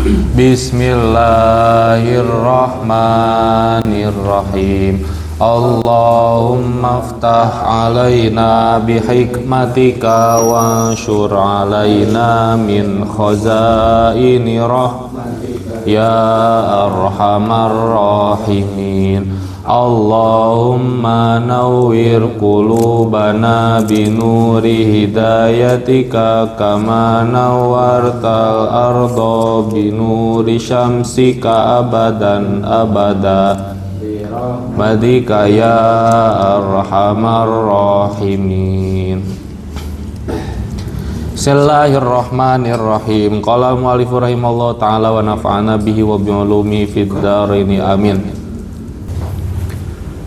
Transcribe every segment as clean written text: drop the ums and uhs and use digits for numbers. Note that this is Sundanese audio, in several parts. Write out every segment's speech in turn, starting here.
Bismillahirrahmanirrahim. Allahumma aftah alaina bihikmatika wansyur alaina min khazaini rahmatika ya arhamar rahimin. Allahumma nawwir qulubana binuri hidayatika kama nawwartal arda binuri syamsika abadan abada birahmatika ya arhamar rahimin. Bismillahirrahmanirrahim. Qala mu'allif rahimallahu ta'ala wa nafa'ana bihi wa bi'ulumi fid dharaini amin.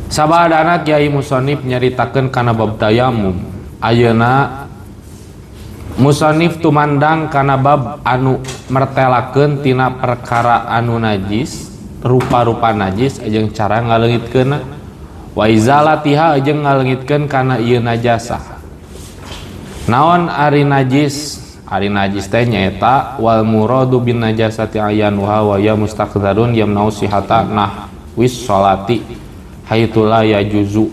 Sabadana Kiai Musonif nyaritakeun kana bab tayamum. Ayeuna musonif tumandang kana bab anu mertelakeun tina perkara anu najis, rupa-rupa najis jeung cara ngaleungitkeunna, wa izalatiha jeung ngaleungitkeun kana ieu najasah. Naon ari najis? Ari najis teh nyaeta wal muradu bin najasati ayanuha wa ya mustaqdzarun yamnau sihata nah wis sholati haitula ya juzu.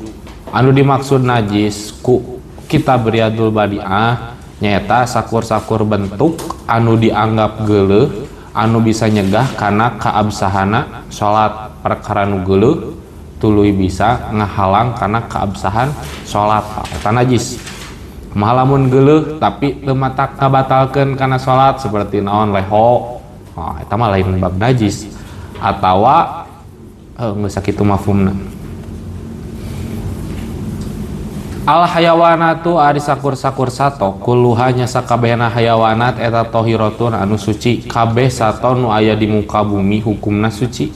Anu dimaksud najis ku kitab Riyadul Badi'ah nyaeta sakur-sakur bentuk anu dianggap geuleuh anu bisa nyegah kana kaabsahana salat. Perkara nu geuleuh tuluy bisa ngahalang kana kaabsahan salat, eta najis. Kumaha lamun geuleuh tapi teu matak ngabatalkeun kana salat seperti naon leho, nah, eta mah lain bab najis atawa geus sakitu mafhumna. Al hayawanatu ari sakur-sakur sato kulluha nya sakabehna hayawanat eta tahiratun anu suci, kabeh sato nu aya di muka bumi hukumna suci,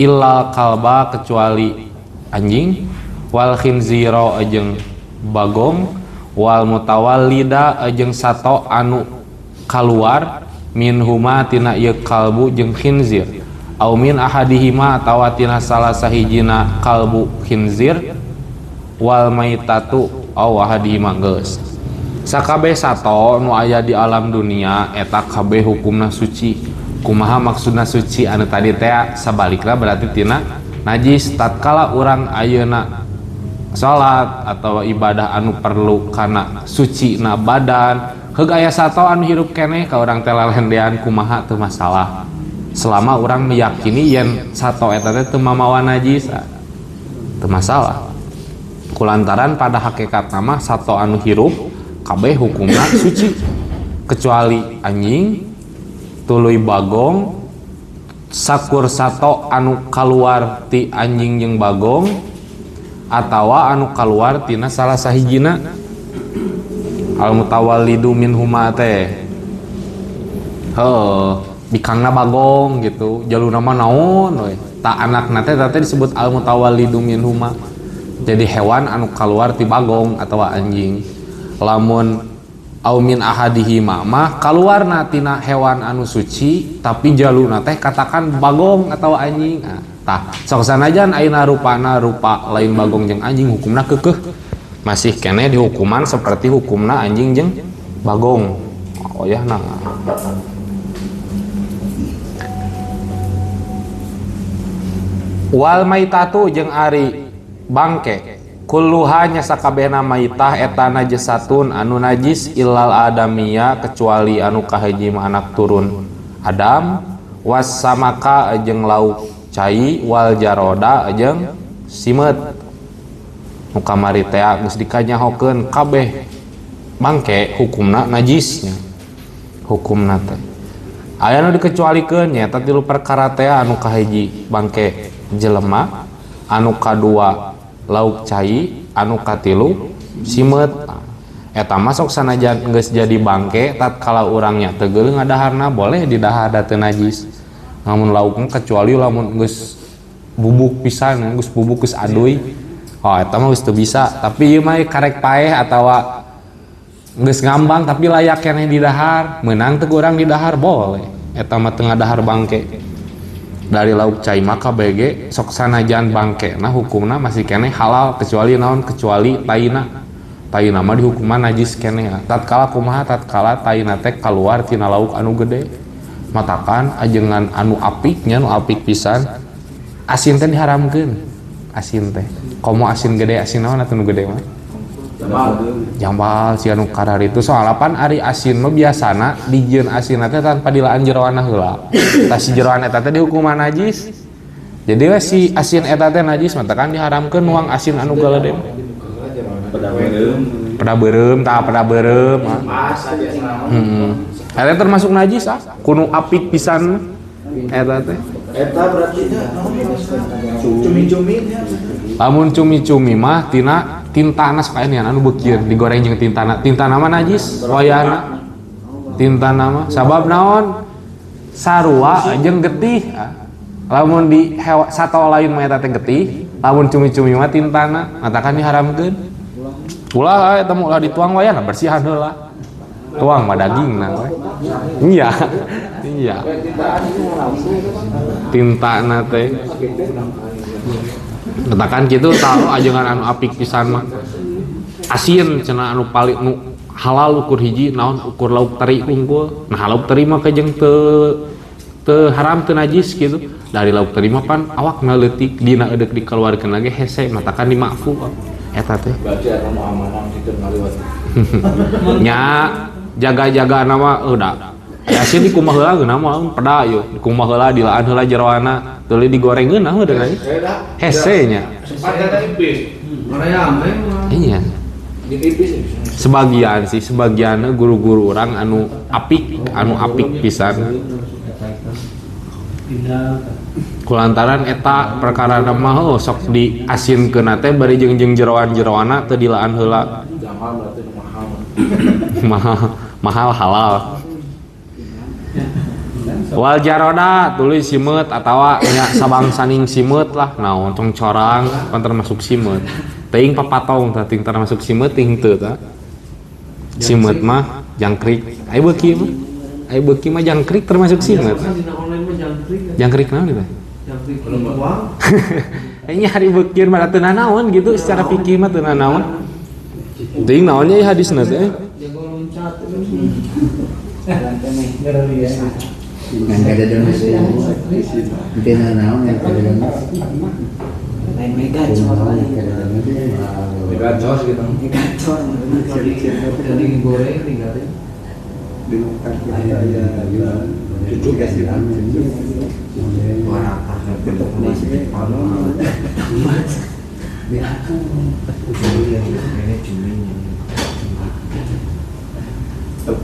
illal kalba kecuali anjing, wal khinzira jeung bagong, wal mutawallida jeung sato anu kaluar min huma tina ieu kalbu jeung khinzir, au min ahadihima atawa tina salah sahijina kalbu khinzir, wal maitatu aw ahadihima geus. Sakabeh sato nu aya di alam dunia eta kabeh hukumna suci. Kumaha maksudna suci anu tadi teh sabalikna berarti tina najis. Tatkala urang ayeuna salat atau ibadah anu perlu kana suci na badan, heug aya sato anu hirup keneh ka urang teh lalendean kumaha teu masalah, selama urang meyakini yen sato eta teh teu mamawa najis teu masalah. Kulantaran pada hakikat nama sato anu hirup kabeh hukumna suci kecuali anjing, tuluy bagong, sakur sato anu kaluar ti anjing jeung bagong atawa anu kaluar tina salah sahijina al mutawallidu min huma teh. Heuh, bikangna bagong gitu, jaluna mah naon we. Ta anakna teh teh disebut al mutawallidu min huma. Jadi hewan anu kaluar ti bagong atau anjing. Lamun au min ahadihima mah kaluarna tina hewan anu suci tapi jaluna teh katakan bagong atau anjing. Nah, tah sok sanajan ayeuna rupana rupa lain bagong jeung anjing hukumna keukeuh masih keneh dihukuman seperti hukumna anjing jeung bagong. Oh ya nah. Wal maitatu jeung ari bangke kulluha nya sakabehna maitah eta najisatun anu najis illal adamia kecuali anu kahiji mah anak turun Adam, was samaka jeung lauk cai, wal jaroda jeung simeut. Nu kamari teh geus dikanyahokeun kabeh bangke hukumna najisnya, hukumna teh aya nu dikecualikeun nyaeta tilu perkara teh anu kahiji bangke jelema, anu kadua lauk cai, anu katilu simeut. Eta mah sok sanajan geus jadi bangke tatkala urangnya teu geuleuh ngadaharna boleh didahar da teu najis. Namun laukna kecuali lamun geus bubuk pisan, geus bubuk geus aduy, oh eta mah geus teu bisa. Tapi ieu mah karek paeh atawa geus ngambang tapi layak keneh didahar, meunang teu urang didahar boleh. Eta mah teu ngadahar bangke. Dari lauk cai maka BG sok sanajan bangke nah hukumna masih keneh halal kecuali naon, kecuali taina. Taina mah dihukuman najis keneh. Tatkala kumaha tatkala taina teh kaluar tina lauk anu gede. Matakan ajengan anu apiknya nu apik pisan asin teh diharamkeun. Asin teh. Komo asin gede asin naon atuh nu gede mah? Jambal si anu karar itu soalnya pan ari asin mah biasana dijieun asin teh tanpa dilaan jeroanna heula. Tah si jeroan eta teh dihukuman najis. Jadi we si asin eta teh najis matakan diharamkeun nuang asin anu galede. Peda beureum tah peda beureum. Heeh. Eta termasuk najis ah. Kuno apik pisan eta teh. Eta berarti cumi-cumi nya. Lamun cumi-cumi mah tina tintana sok aya anu beukieun digoreng jeung tintana. Tintana mah najis wayahna. Tintana mah sabab naon? Sarua jeung getih. Lamun di hewa sato lain mah eta teh getih, lamun cumi-cumi mah tintana, matakan diharamkeun. Ulah eta mah ulah dituang wayahna bersihan heula. Tuang mah dagingna we. Iya. Iya. Tintana teh. Katakan gitu tahu ajengan anu apik pisan mah. Asin cenah anu paling nu halal ukur hiji naon ukur lauk teri unggul. Nah lauk teri mah kejeng teu teu haram teu najis gitu. Dari lauk teri mah pan awakna leutik dina eudek dikeluarkeun lagi hese matakan dimakfu eta teh. Berarti anu amanah kitu ngaliwat. Nya jaga-jaga nama udah. Asin dikumaha heula geunah mah peda ieu dikumaha heula dilaan heula jeroana tuluy digoreng geunah heuh deui. Hese nya. Iya. Sebagian sih, sebagian guru-guru orang anu apik pisan. Kulantaran eta perkara mah heuh sok diasinkeun teh bari jeung jeung jeroan-jeroana teu dilaan heula. Mahal, mahal halal. Wal jaroda tuluy simeut atawa nya sabangsaning simeut lah naon congcorang pan termasuk simeut. Teuing papatong tah ting termasuk simeut ting teu tah. Simeut mah jangkrik. Aya beuki mah. Aya beuki mah jangkrik termasuk simeut. Jangkrik naon eta? Jangkrik uang. Nya hari beuki mah teu nanaon gitu secara fikih mah teu nanaon. Teuing naonnya ieu hadisna teh? Ngan kada dono teu nanaon ya kada dono. Lain mega cuma lain. Mega cos gitu. Mega cos. Jadi goreng tinggalin. Cucu kasih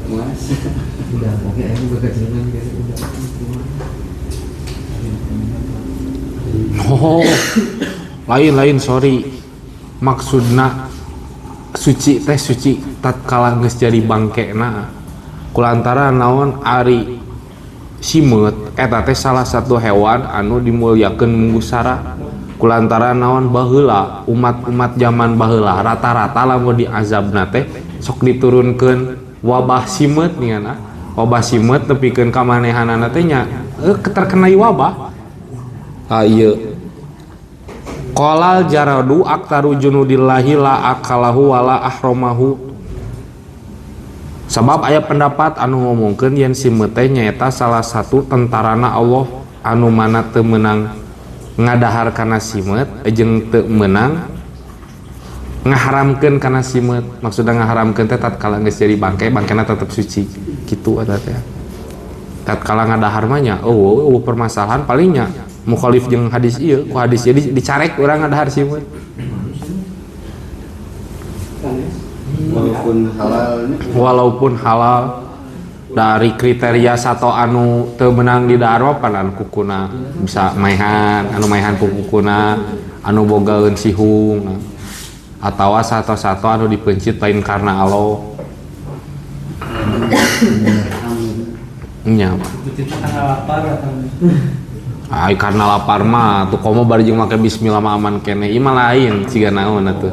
Mas. Udah, oke, aku kekenyangan gitu udah. Oh, lain-lain sorry. Maksudna suci teh suci tatkala geus jadi bangkena. Kulantaran naon ari simeut eta teh salah satu hewan anu dimuliakeun munggu sara. Kulantaran naon baheula umat-umat zaman baheula rata-rata lamun diazabna teh sok diturunkeun wabah simeut nih. Wabah simeut nepikeun ka manehanana teh nya terkena wabah. Ah ieu qalal jaradu aktaru junudillahi la akalahu wala ahromahu. Sabab aya pendapat anu ngomongkeun yen simeut teh nyaeta salah satu tentarana Allah anu mana teu meunang ngadahar kana simeut jeung teu meunang ngaharamkeun kana simeut. Maksudna ngaharamkeun teh tatkala geus jadi bangke, bangkena tetep suci kitu eta teh. Tatkala ngadahar mah nya eueuh permasalahan palingnya mukhalif jeung hadis ieu, ku hadis ieu dicarek urang ngadahar simeut. Walaupun halal, walaupun halal dari kriteria satu anu teu meunang di dahar mah pan anu kukuna bisa maehan, anu maehan ku kukuna, anu bogaeun sihung atawa satu-satu anu dipencit lain karena Allah. Nya. Ai karena lapar mah tuh komo bari jeung make bismillah mah aman keneh. Ieu mah lain siga naon atuh.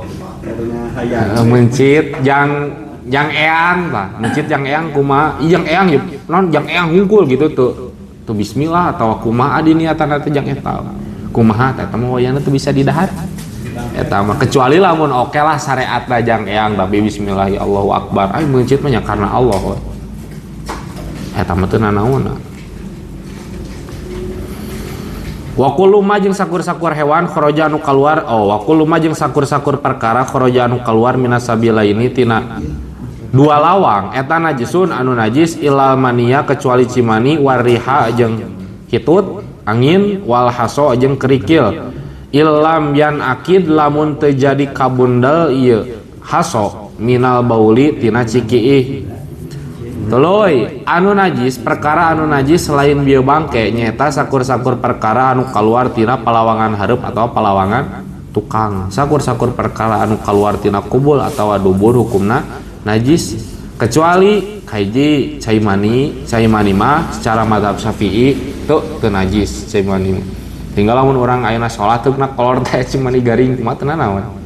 Mencit jang jang eang tah, mencit jang eang kumaha? Ih jang eang ye naon jang eang hungkul gitu tuh. Tuh bismillah atawa kumaha di niatan teh jang eta. Kumaha teh eta mah wayahna teu bisa didahar. Eta mah kecuali lamun oke lah syariatna jang eang tapi bismillah ya Allahu akbar. Ai mencit mah nya karena Allah we. Eta mah teu nanaon. Wa kullu ma jeung sakur-sakur hewan kharaja anu kaluar oh wa kullu ma jeung sakur-sakur perkara kharaja anu kaluar minas sabilaini tina dua lawang eta najisun anu najis ilal mania kecuali cimani warriha jeung hitut angin wal haso jeung kerikil illam yan akid lamun teu jadi kabundel ieu haso minal bauli tina cikiih. Tuluy anu najis perkara anu najis selain bieu bangke nyaeta sakur-sakur perkara anu kaluar tina palawangan hareup atau palawangan tukang. Sakur-sakur perkara anu kaluar tina kubul atau dubur hukumna najis kecuali kahiji cai mani. Cai mani mah secara mazhab Syafi'i teu teu najis cai mani. Tinggal lamun urang ayeuna salat teu na kolor teh cai mani garing kumaha teu nanaon.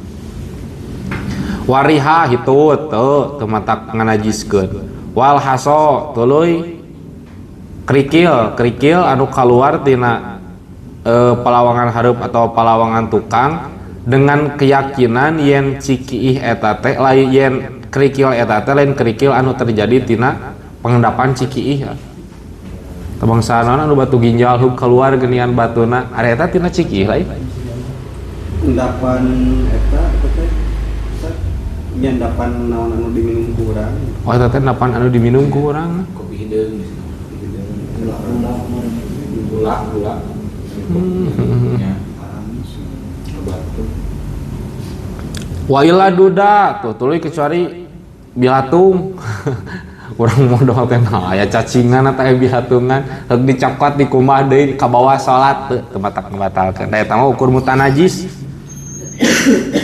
Wariha hitut teu teu matak nganajiskeun. Wal haso tuluy kerikil kerikil anu kaluar tina palawangan hareup atau palawangan tukang dengan keyakinan yen cikiih eta teh lain yen kerikil eta teh lain kerikil anu terjadi tina pengendapan cikiih. Bangsa naon anu batu ginjal hub keluar genian batuna ari eta tina cikiih lain. Endapan eta teh nyandapan naon anu diminum ku urang. Oh eta teh endapan anu diminum ku urang. Kopi hideung. Gula gula. Nya. Wa illa duda tuh tuluy kecuali bilatung. Urang modal teh nah aya cacingan atau aya bilatungan heuk dicokot dikumbah deui ka bawah salat teu teu matak ngabatalkeun. Da eta mah ukur mutanajis.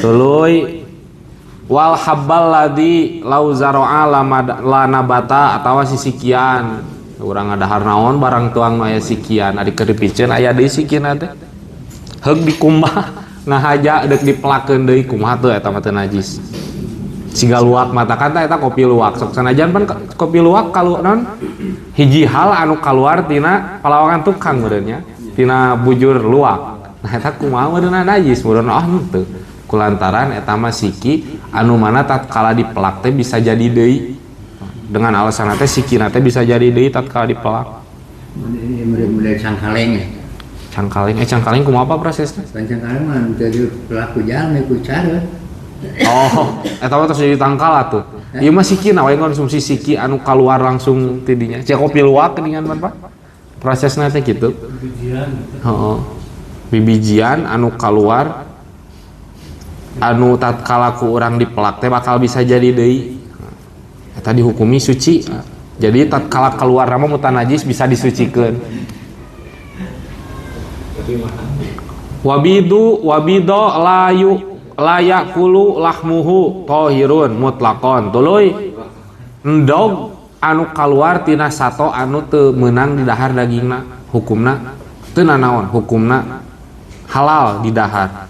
Tuluy wal habbal ladzi lau zaro'a lanabata atawa sisikian. Urang ngadahar naon barang tuang nu aya sikian ari keur dipiceun aya deui sikina teh. Heuk dikumbah ngahaja deuk dipelakeun deui kumaha teu eta mah teu najis. Siga luwak matakan teh eta kopi luwak sok sanajan pan kopi luwak kalu non hiji hal anu kaluar tina palawangan tukang meureun nya tina bujur luwak. Nah eta kumaha meureunna najis meureun ah henteu. Kulantaran eta mah siki anu mana tatkala dipelak teh bisa jadi deui dengan alasan teh sikina teh bisa jadi deui tatkala dipelak. Ini mulai cangkaleng ya. Cangkaleng cangkaleng kumaha apa prosesnya? Cangkaleng mah jadi pelaku jalan ku cara. Oh, eta mah terus jadi tangkal atuh. Ieu mah sikina we konsumsi siki anu kaluar langsung tidinya. Cek kopi luwak geuningan pan Pak. Prosesna teh kitu. Bibijian. Heeh. Bibijian anu kaluar anu tatkala ku urang dipelak teh bakal bisa jadi deui. Eta dihukumi suci. Jadi tatkala keluar mah mutanajis bisa disucikeun. Wabidu wabido layu layakulu lahmuhu tohirun mutlakon. Tuluy endog anu kaluar tina sato anu teu meunang didahar dagingna hukumna teu nanaon hukumna halal didahar.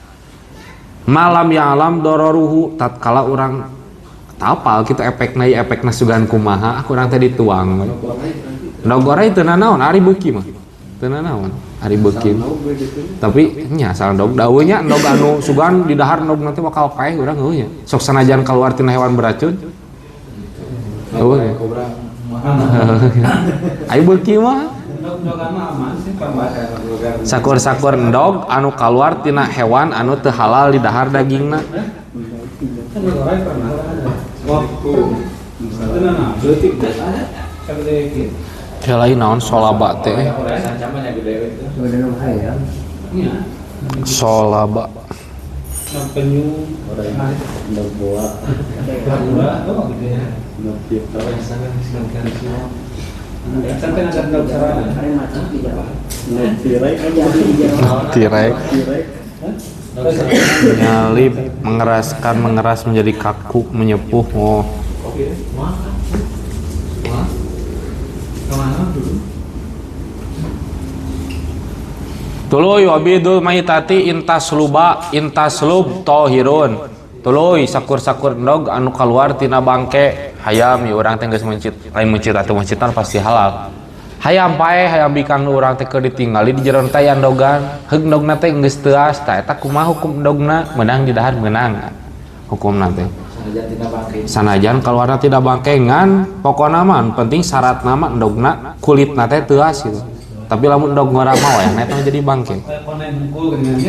Malam ya alam dororuhu tatkala urang tapal kitu efekna ieu efekna sugan kumaha aku urang teh dituang. Endog orai teu nanaon ari beuki mah. Teu nanaon ari beuki. Tapi nya asal endog da eueuh nya endog anu sugan didahar endog nanti bakal paeh urang eueuh nya. Sok sanajan kaluar tina hewan beracun. Eueuh nya. Ayo beuki mah. Sakur-sakur endog anu kaluar tina hewan anu teu halal didahar dagingna. Teh lain naon solaba teh. Solaba. Tirek. Nyalip mengeraskan mengeras menjadi kaku menyepuh. Oh. Tuluy wabidul maitati intasluba intaslub tohirun. Tuluy sakur-sakur endog anu kaluar tina bangke hayam ieu urang teh geus meuncit lain meuncit atuh meuncitan pasti halal. Hayam paeh hayam bikang nu urang teh keur ditinggali di jero teh endogan heug endogna teh geus teuas tah eta kumaha hukum endogna meunang didahar meunang hukumna teh. Sanajan kaluarna tidak bangke ngan pokona mah penting syaratna mah endogna kulitna teh teuas gitu. Tapi lamun endog ngora mah wayahna eta mah jadi bangke.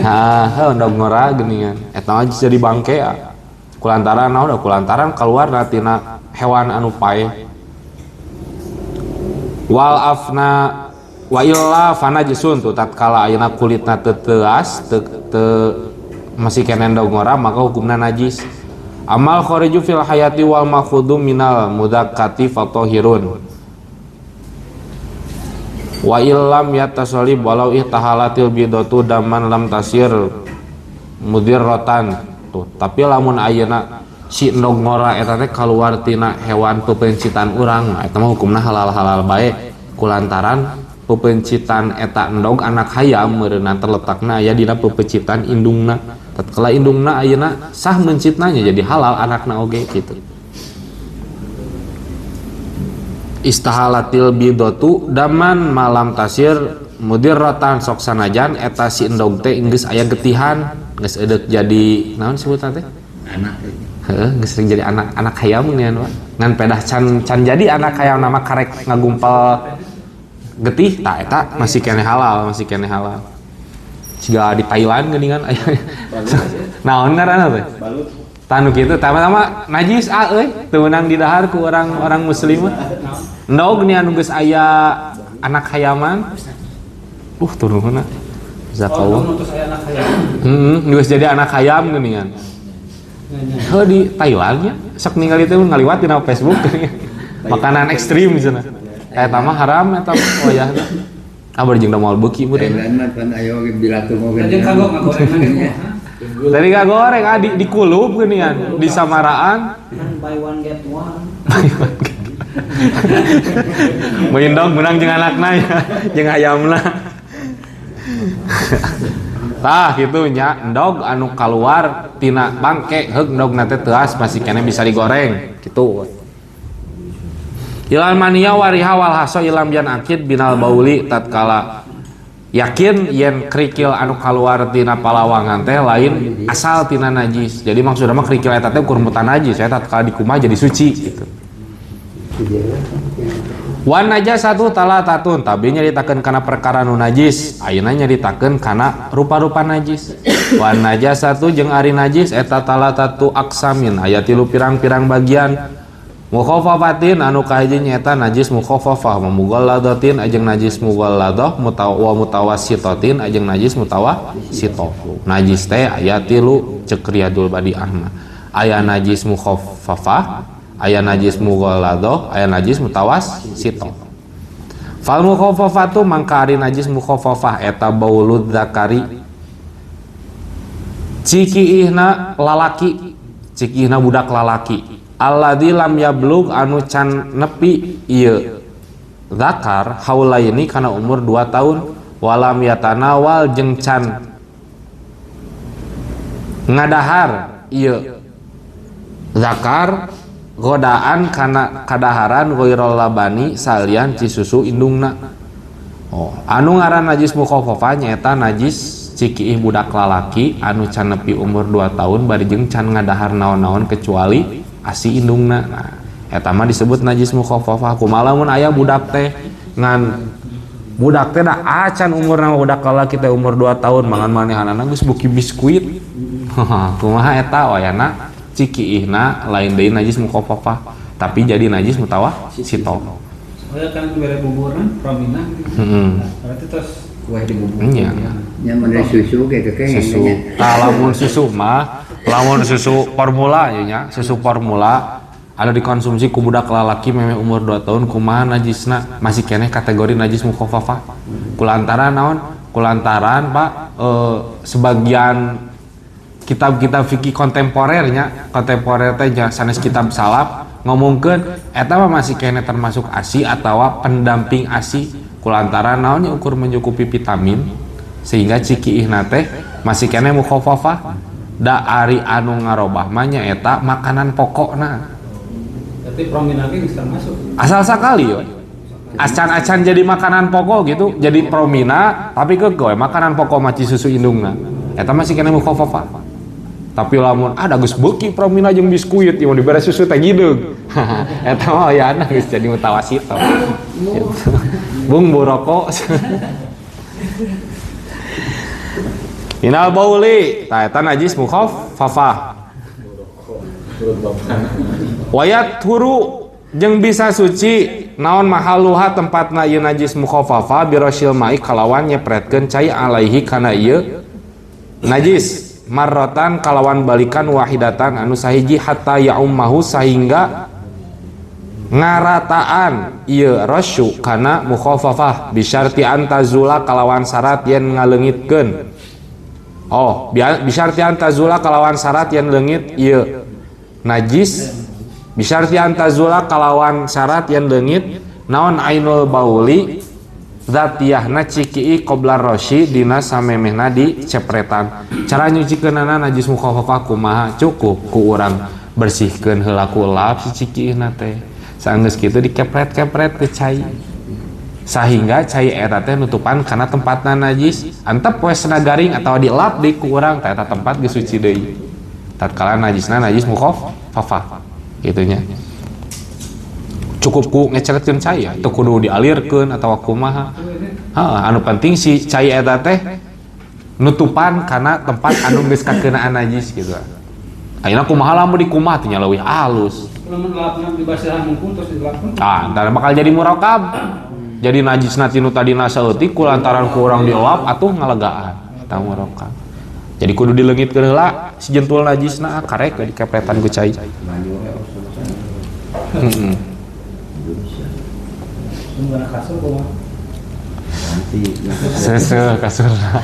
Hah, heuh endog ngora geuningan. Eta mah jadi bangke ah. Kulantaran naon da kulantaran kaluar tina hewan anu paeh. Wal afna wa illa fanajisun tu tatkala ayeuna kulitna teu teuas teu masih kene endog ngora maka hukumna najis. Amal khariju fil hayati wal makhudhu minal mudakkati fatahirun. Wa illam yatasalib walau ihtahalatil bidatu daman lam tasir mudirratan tuh. Tapi lamun ayeuna si endog ngora eta teh kaluar tina hewan pepencitan urang, nah, eta mah hukumna halal-halal bae kulantaran pepencitan eta endog anak hayam meureunna terletakna aya dina pepecitan indungna. Tatkala indungna ayeuna sah mencitna nya jadi halal anakna oge kitu. Istahalatil bidatu daman malam tasir mudirratan sok sanajan eta si endog teh geus aya getihan geus edeuk jadi naon sebutan teh anak heuh geus sering jadi anak anak hayam geuningan Pak ngan pedah can jadi anak hayam nama karek ngagumpal getih tah eta masih keneh halal siga di Thailand geuningan aya naon ngaranna teh Balut. tanu kitu tama-tama najis ah euy teu meunang didahar ku orang-orang muslim mah. Endog nih anu geus aya anak hayaman. Turunna. Jazakallah. Heeh, geus jadi anak hayam geuningan. Heuh di Thailand nya sok ningali teh ngaliwat dina Facebook geuningan. Makanan ekstrim cenah. Eta mah haram eta wayahna. Ah bari jeung da moal beuki meureun. Thailand mah pan ayo ge bilatung oge. Tadi kagok ngagorengan gitu. Tadi kagoreng ah di kulub geuningan, di Samaraan. Kan buy one get one. Main dong menang jeung anakna ya, jeung hayamna. Tah kitu nya endog anu kaluar tina bangke heug endogna teh teuas masih keneh bisa digoreng kitu. Ilal mania wariha wal haso ilam yan akid binal bauli tatkala yakin yen kerikil anu kaluar tina palawangan teh lain asal tina najis. Jadi maksudna mah kerikil eta teh ukur mutan najis eta tatkala dikumah jadi suci gitu. Wan najasatu talatatun tabi nyaritakeun kana perkara nu najis ayeuna nyaritakeun kana rupa-rupa najis. Wan najasatu jeung ari najis eta talatatu aksamin aya tilu pirang-pirang bagian. Mukhaffafatin anu kahiji nyaeta najis mukhaffafah mughalladhatin ajeng najis mughalladhah wa mutawassitatin ajeng najis mutawassithah. Najis teh aya tilu ceuk Riyadul Badiah mah. Aya najis mukhaffafah, aya najis mughalladhah, aya najis mutawassithah. Fal mukhaffafatu mangka ari najis mukhaffafah eta baulud zakari cikiihna lalaki, cikiihna budak lalaki. Alladzi lam yablug anu can nepi ieu zakar haulaini kana umur 2 tahun walam yatanawal jeung can ngadahar ieu zakar godaan kana kadaharan ghairul labani salian ci susu indungna. Oh, anu ngaran najis mukhaffafah nyaeta najis cikiih budak lalaki anu can nepi umur 2 tahun bari jeung can ngadahar naon-naon kecuali asi indungna. Nah, eta mah disebut najis mukhaffafah. Kumaha lamun aya budak teh ngan budak teh da acan umurna budak lalaki teh umur 2 tahun mangan manehanana geus beuki biskuit. Kumaha eta wayana cikiihna lain deui najis mukhaffafah tapi jadi najis mutawassithah. Soalnya kan bere buburan promina gitu. Heeh. Berarti terus kue di bubur. Iya. Nya mun susu kitu ke susu. Tah lamun susu mah lamun susu formula ya nya, susu formula ada dikonsumsi ku budak lalaki meme umur 2 tahun kumaha najisna masih keneh kategori najis mukhaffafah. Kulantaran naon? Kulantaran Pak sebagian kitab-kitab fikih kontemporernya, kontemporer teh sanes kitab salaf ngomongkeun eta mah masih keneh termasuk ASI atawa pendamping ASI kulantaran naon nya ukur mencukupi vitamin sehingga cikiihna teh masih keneh mukhaffafah. Da ari anu ngarobah mah nyaeta makanan pokokna. Berarti promina ge geus termasuk. Asal sakali we. Acan-acan jadi makanan pokok gitu, jadi promina tapi keukeuh makanan pokok mah ci susu indungna. Eta masih keneh mukhaffafah. Tapi lamun ada geus beuki Promina jeung biskuit ieu dibere susu teh gideug. Eta mah wayahna geus jadi mutawasito. Gitu. Bung boroko. Inal bauli, tah eta najis mukhaffafah. Wayat huru jeung bisa suci naon mahaluha tempatna ieu najis mukhaffafah birosil mai kalawan nyepretkeun cai alaihi kana ieu najis marrotan kalawan balikan wahidatan anu sahiji hatta ya'ummahu sahingga ngarataan ieu rasyu kana mukhaffafah bisyarti antazula kalawan syarat yen ngaleungitkeun. Oh, bisyarti antazula kalawan syarat yen leungit ieu najis bisyarti antazula kalawan syarat yen leungit naon ainul bauli zatiyahna cikii qobla rosyi dina samemehna di cepretan. Cara nyucikeunana najis mukhaffafah kumaha? Cukup ku urang bersihkeun heula ku lap si cikiihna teh. Saenggeus kitu dikepret-kepret ke cai. Sahingga cai eta teh nutupan kana tempatna najis. Antep we sena garing atawa dilap deui ku urang teh eta tempat geus suci deui. Tatkala najisna najis mukhaffafah kitu nya. Cukup ku ngeceretkeun cai ya, teu kudu dialirkeun atawa kumaha. Heeh, anu penting si cai eta teh nutupan kana tempat anu geus kakeunaan najis gitu. Ayeuna kumaha lamun dikumaha teh nya leuwih alus. Lamun lapna dibasahan mungkul terus dilapkeun. Ah, entar bakal jadi murakab. Jadi najisna tinu tadina saeutik ku lantaran ku urang dielap atuh ngalegaan eta murakab. Jadi kudu dileungitkeun heula si jentul najisna karek we dikepretan ku cai. Heeh. Kasur kumaha? Seseuh kasurna.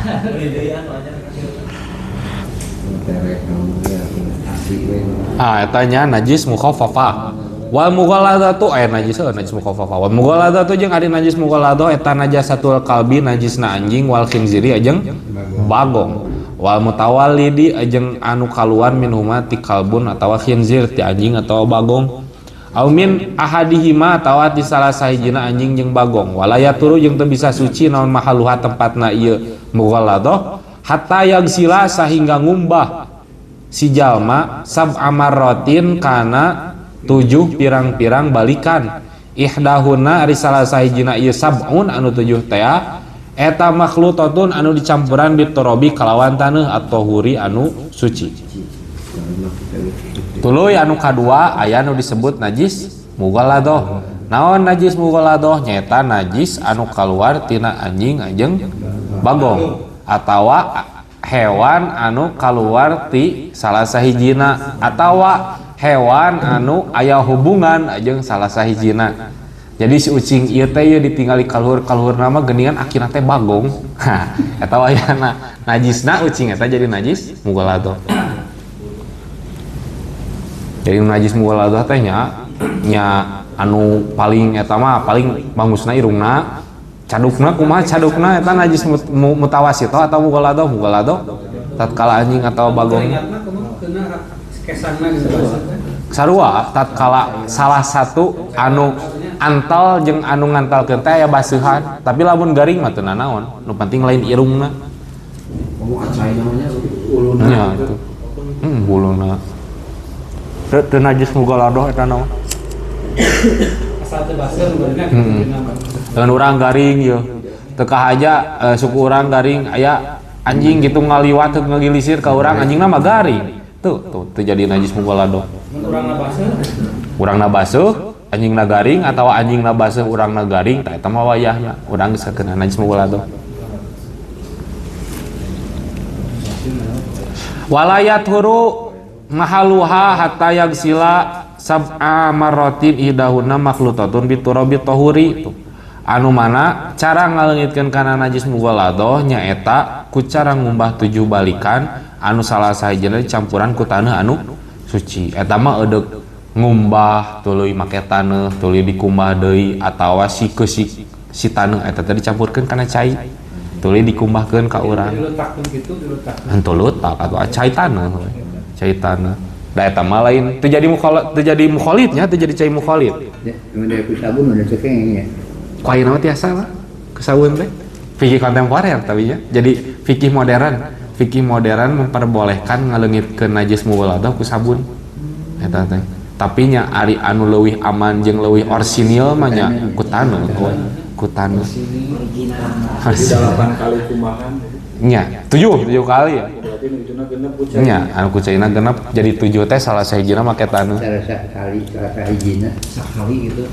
Ah, eta nya najis mukhaffafah. Wal mughaladzatu najis najis mukhaffafah. Wal mughaladzatu jeung ari najis mughaladzah eta najasatul kalbi najisna anjing wal khinziri jeung bagong. Wal mutawallidi jeung anu kaluar minhuma ti kalbun atawa khinzir ti anjing atawa bagong. Au min ahadihima atawa ti salah sahijina anjing jeung bagong. Wala yaturu jeung teu bisa suci naon mahaluha tempatna ieu mughaladzah hatta yagsila sahingga ngumbah si jalma sab'a marratin kana 7 pirang-pirang balikan. Ihdahunna ari salah sahijina ieu sab'un anu 7 tea eta makhlutatun anu dicampuran bitorobi kalawan taneuh atau huri anu suci. Tuluy anu kadua aya anu disebut najis mughaladzah. Naon najis mughaladzah? Nyaeta najis anu kaluar tina anjing jeung bagong atawa hewan anu kaluar ti salah sahijina atawa hewan anu aya hubungan jeung salah sahijina. Jadi si ucing ieu teh ieu ditinggali kaluhur-kaluhurna mah geuningan akina teh bagong. Hah, eta wayahna najisna ucing eta jadi najis mughaladzah. Jadi najis mughaladzah teh nya anu paling eta mah paling bangusna irungna cadukna kumaha cadukna eta najis mutawasito atau mughaladzah mughaladzah tatkala anjing atau bagong sarua tatkala salah satu anu antal jeung anu ngantalkeun teh aya baseuhan tapi lamun garing mah teu nanaon nu penting lain irungna uluna nya itu buluna teu najis mughaladzah eta naon asal teu baseuh nu dengan urang garing yeuh teu kahaja suku urang garing aya anjing gitu ngaliwat teu ngagilisir ka urang anjingna mah garing tuh tuh teu jadi najis mughaladzah. Urangna baseuh urangna baseuh anjingna garing atawa anjingna baseuh urangna garing tah eta mah wayahna urang geus kakeuna najis mughaladzah. Walayat huru mahaluha hatta yagsila sab'a marratin ihdahunna makhlutatun biturabi tahuri. Tuh anu mana cara ngaleungitkeun kana najis mughaladzah nyaeta ku cara ngumbah 7 balikan anu salah sahijina dicampuran ku taneuh anu suci. Eta mah edeuk ngumbah tuluy make taneuh tuluy dikumbah deui atawa si keusik si taneuh eta teh dicampurkeun kana cai tuluy dikumbahkeun ka urang. Diletakkeun kitu diletakkeun. Henteu leutak atuh cai taneuh we. Cai taneuh. Da eta mah lain teu jadi mukhalid, teu jadi mukhalidnya, teu jadi cai mukhalid. Ya, udah ku sabun udah cekeng ya. Ku ayeuna mah tiasa lah ke sabun teh. Fikih kontemporer tapi nya. Jadi fikih modern. Fikih modern memperbolehkan ngaleungitkeun najis mughaladzah ku sabun. Eta teh. Tapi nya ari anu leuwih aman jeung leuwih orsinil mah nya ku taneuh, ku taneuh. Jadi 8 kali kumbahan. Nya, 7 kali ya. Berarti nu ituna genep ku cai. Nya, anu ku caina genep jadi 7 teh salah sahijina make taneuh. Salah sekali, salah sahijina. Sekali gitu.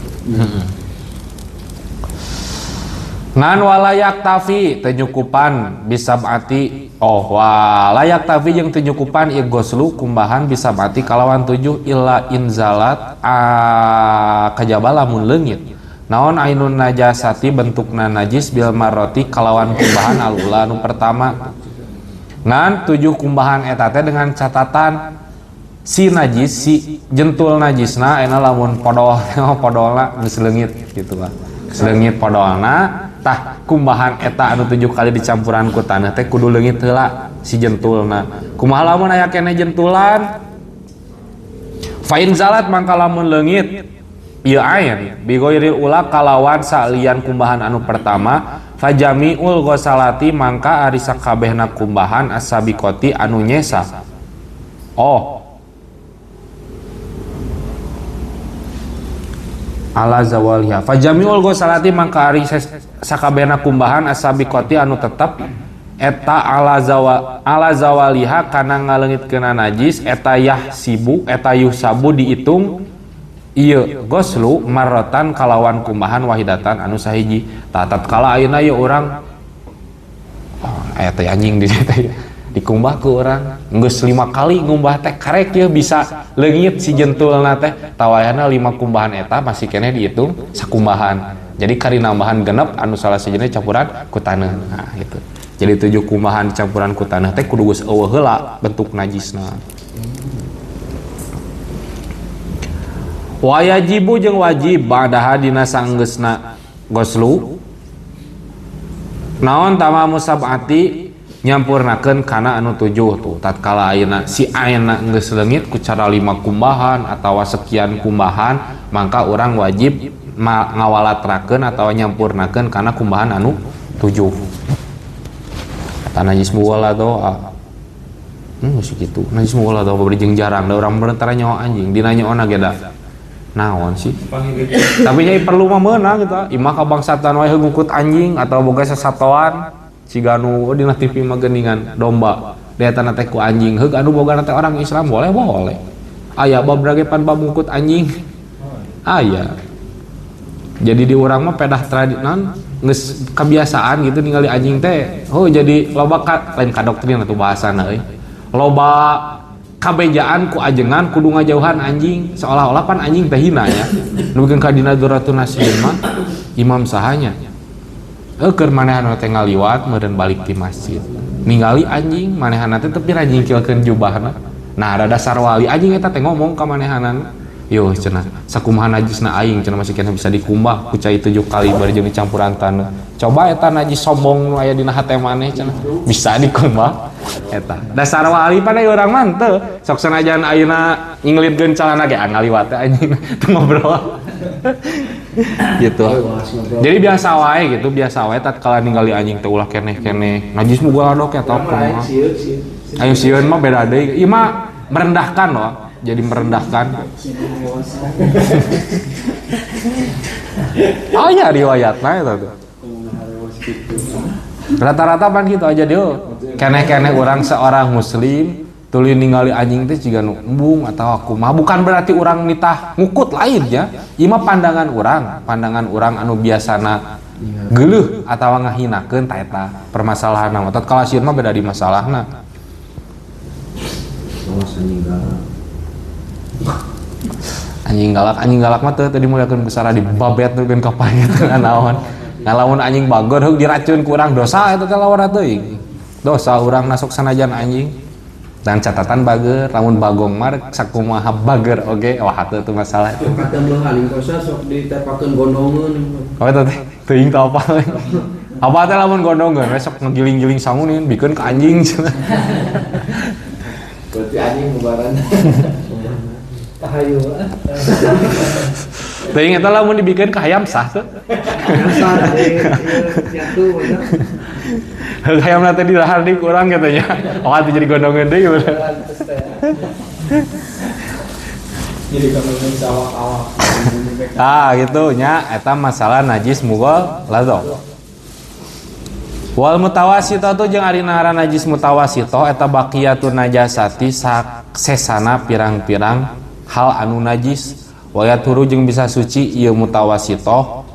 Ngan walayak tafi teu nyukupan bisabati. Oh, walayak tafi jeung teu nyukupan ieu goslu kumbahan bisabati kalawan 7 illa inzalat kajaba lamun leungit. Naon ainun najasati bentukna najis bil marroti kalawan kumbahan alula nu pertama. Ngan 7 kumbahan eta teh dengan catatan si najis si jentul najisna ena lamun podol podolna geus leungit gitu lah. Leungit podolna tah kumbahan eta anu 7 kali dicampuran ku taneuh teh kudu leungit heula si jentulna. Kumaha lamun aya keneh jentulan? Fa in zalat mangka lamun leungit ieu ain bighairil ula kalawan salian kumbahan anu pertama fajamiul ghasalati mangka ari sakabehna kumbahan as-sabiqati anu nyesa. Oh. Ala zawaliha fajamiul ghasalati mangka ari sakabehna kumbahan as-sabiqati anu tetep eta ala zawaliha kana ngaleungitkeunna najis eta yahsibu eta yuhsabu diitung ieu goslu marratan kalawan kumbahan wahidatan anu sahiji. Tah tatkala ayeuna ieu urang oh, aya teh anjing di dieu teh dikumbah ku urang geus 5 kali ngumbah teh karek ieu bisa leungit si jentulna teh tawayana 5 kumbahan eta masih keneh dihitung sakumbahan. Jadi kari nambahan genep anu salah sahijina campuran ku taneuh. Nah gitu. Jadi 7 kumbahan campuran ku taneuh teh kudu geus eueuh heula bentuk najisna. Wajibu jeung wajib ba'daha dina sanggeusna goslu naon tamamu sab'ati nyampurnakeun kana anu 7 tuh tatkala ayeuna si ayeuna geus leungit ku cara 5 kumbahan atawa sekian kumbahan mangka urang wajib ngawalatrakeun atawa nyampurnakeun kana kumbahan anu 7. Eta najis mughaladzah geus kitu najis mughaladzah bari jeung jarang da urang bener nyawa anjing dina nyaona ge da naon sih. Tapi nya perlu mah meunang gitu. Imah ka bangsatan wae ngukut anjing atau boga sasatoan siga nu dina TV mah geuningan domba. Dietana teh ku anjing heug anu boga teh orang Islam boleh boleh. Aya babra ge pan bab ngukut anjing. Aya. Jadi di urang mah pedah tradinan geus kebiasaan gitu ningali anjing teh. Oh jadi loba ka lain ka doktrin atuh bahasana euy. Loba kabejaan ku ajengan kudu ngajauhan anjing seolah-olah pan anjing teh hina nya. Nu bikeun ka dina Duratun Nasihin mah imam sahanya. Keur manehna teh ngaliwat meureun balik ti masjid. Ningali anjing manehna teh tepi rajingkilkeun jubahna. Nah ada dasar wali anjing eta teh ngomong ka manehanana. Yo cenah sakumaha najisna aing cenah masih keneh bisa dikumbah ku cai 7 kali bari jeung dicampuran taneuh. Coba eta najis sombong nu aya dina hate maneh cenah bisa dikumbah eta. Dasar wali pan urang mah teu sok sanajan ayeuna nginglitkeun calana ge ngaliwat teh anjing teu ngobrol. Gitu. Jadi biasa wae gitu, biasa wae tatkala ningali anjing teh ulah keneh-keneh. Najis mughaladzah eta kumaha. Ayo sieun mah beda deui. Ieu mah merendahkan loh. Jadi merendahkan. Oh ya riwayatna eta tuh. Rata-rata pan gitu aja dia. Keneh-keneh urang seorang muslim tuluy ningali anjing teh jiga nu embung atawa kumaha. Bukan berarti urang nitah ngukut lain ya. Ieu mah pandangan urang anu biasana geuleuh atawa ngahinakeun ta eta permasalahanna mah. Tatkala sieun mah beda di masalahna. Anjing galak mah teu dimuliakeun ku sarah dibabet teu ka payet naon. Nah lamun anjing bageur heug diracun ku urang dosa eta teh lawan teuing. Dosa urang nasok sanajan anjing. Dan catatan bageur, lamun bagong mah sakumaha bageur oge wah teu teu masalah. Kadang belah aling kosa sok ditepakeun gondongeun. Oh eta teh teuing teu apa. Apa teh lamun gondongeun we sok ngegiling-giling sangunin bikeun ka anjing cenah. Berarti anjing mubaran. Tahayu. Teuing eta lamun dibikeun ka hayam sah teu? Sah nyatu. Hayamna teh didahar deui ku urang kitu nya. Oh atuh jadi gondongeun deui bener. Jadi gondongeun sawak-awak. Tah gitu nya eta masalah najis mughalladhah. Wal mutawasithatu jeung ari ngaran najis mutawasithah eta baqiyatun najasati sesana pirang-pirang hal anu najis wayathuru jeung bisa suci ieu mutawasithah.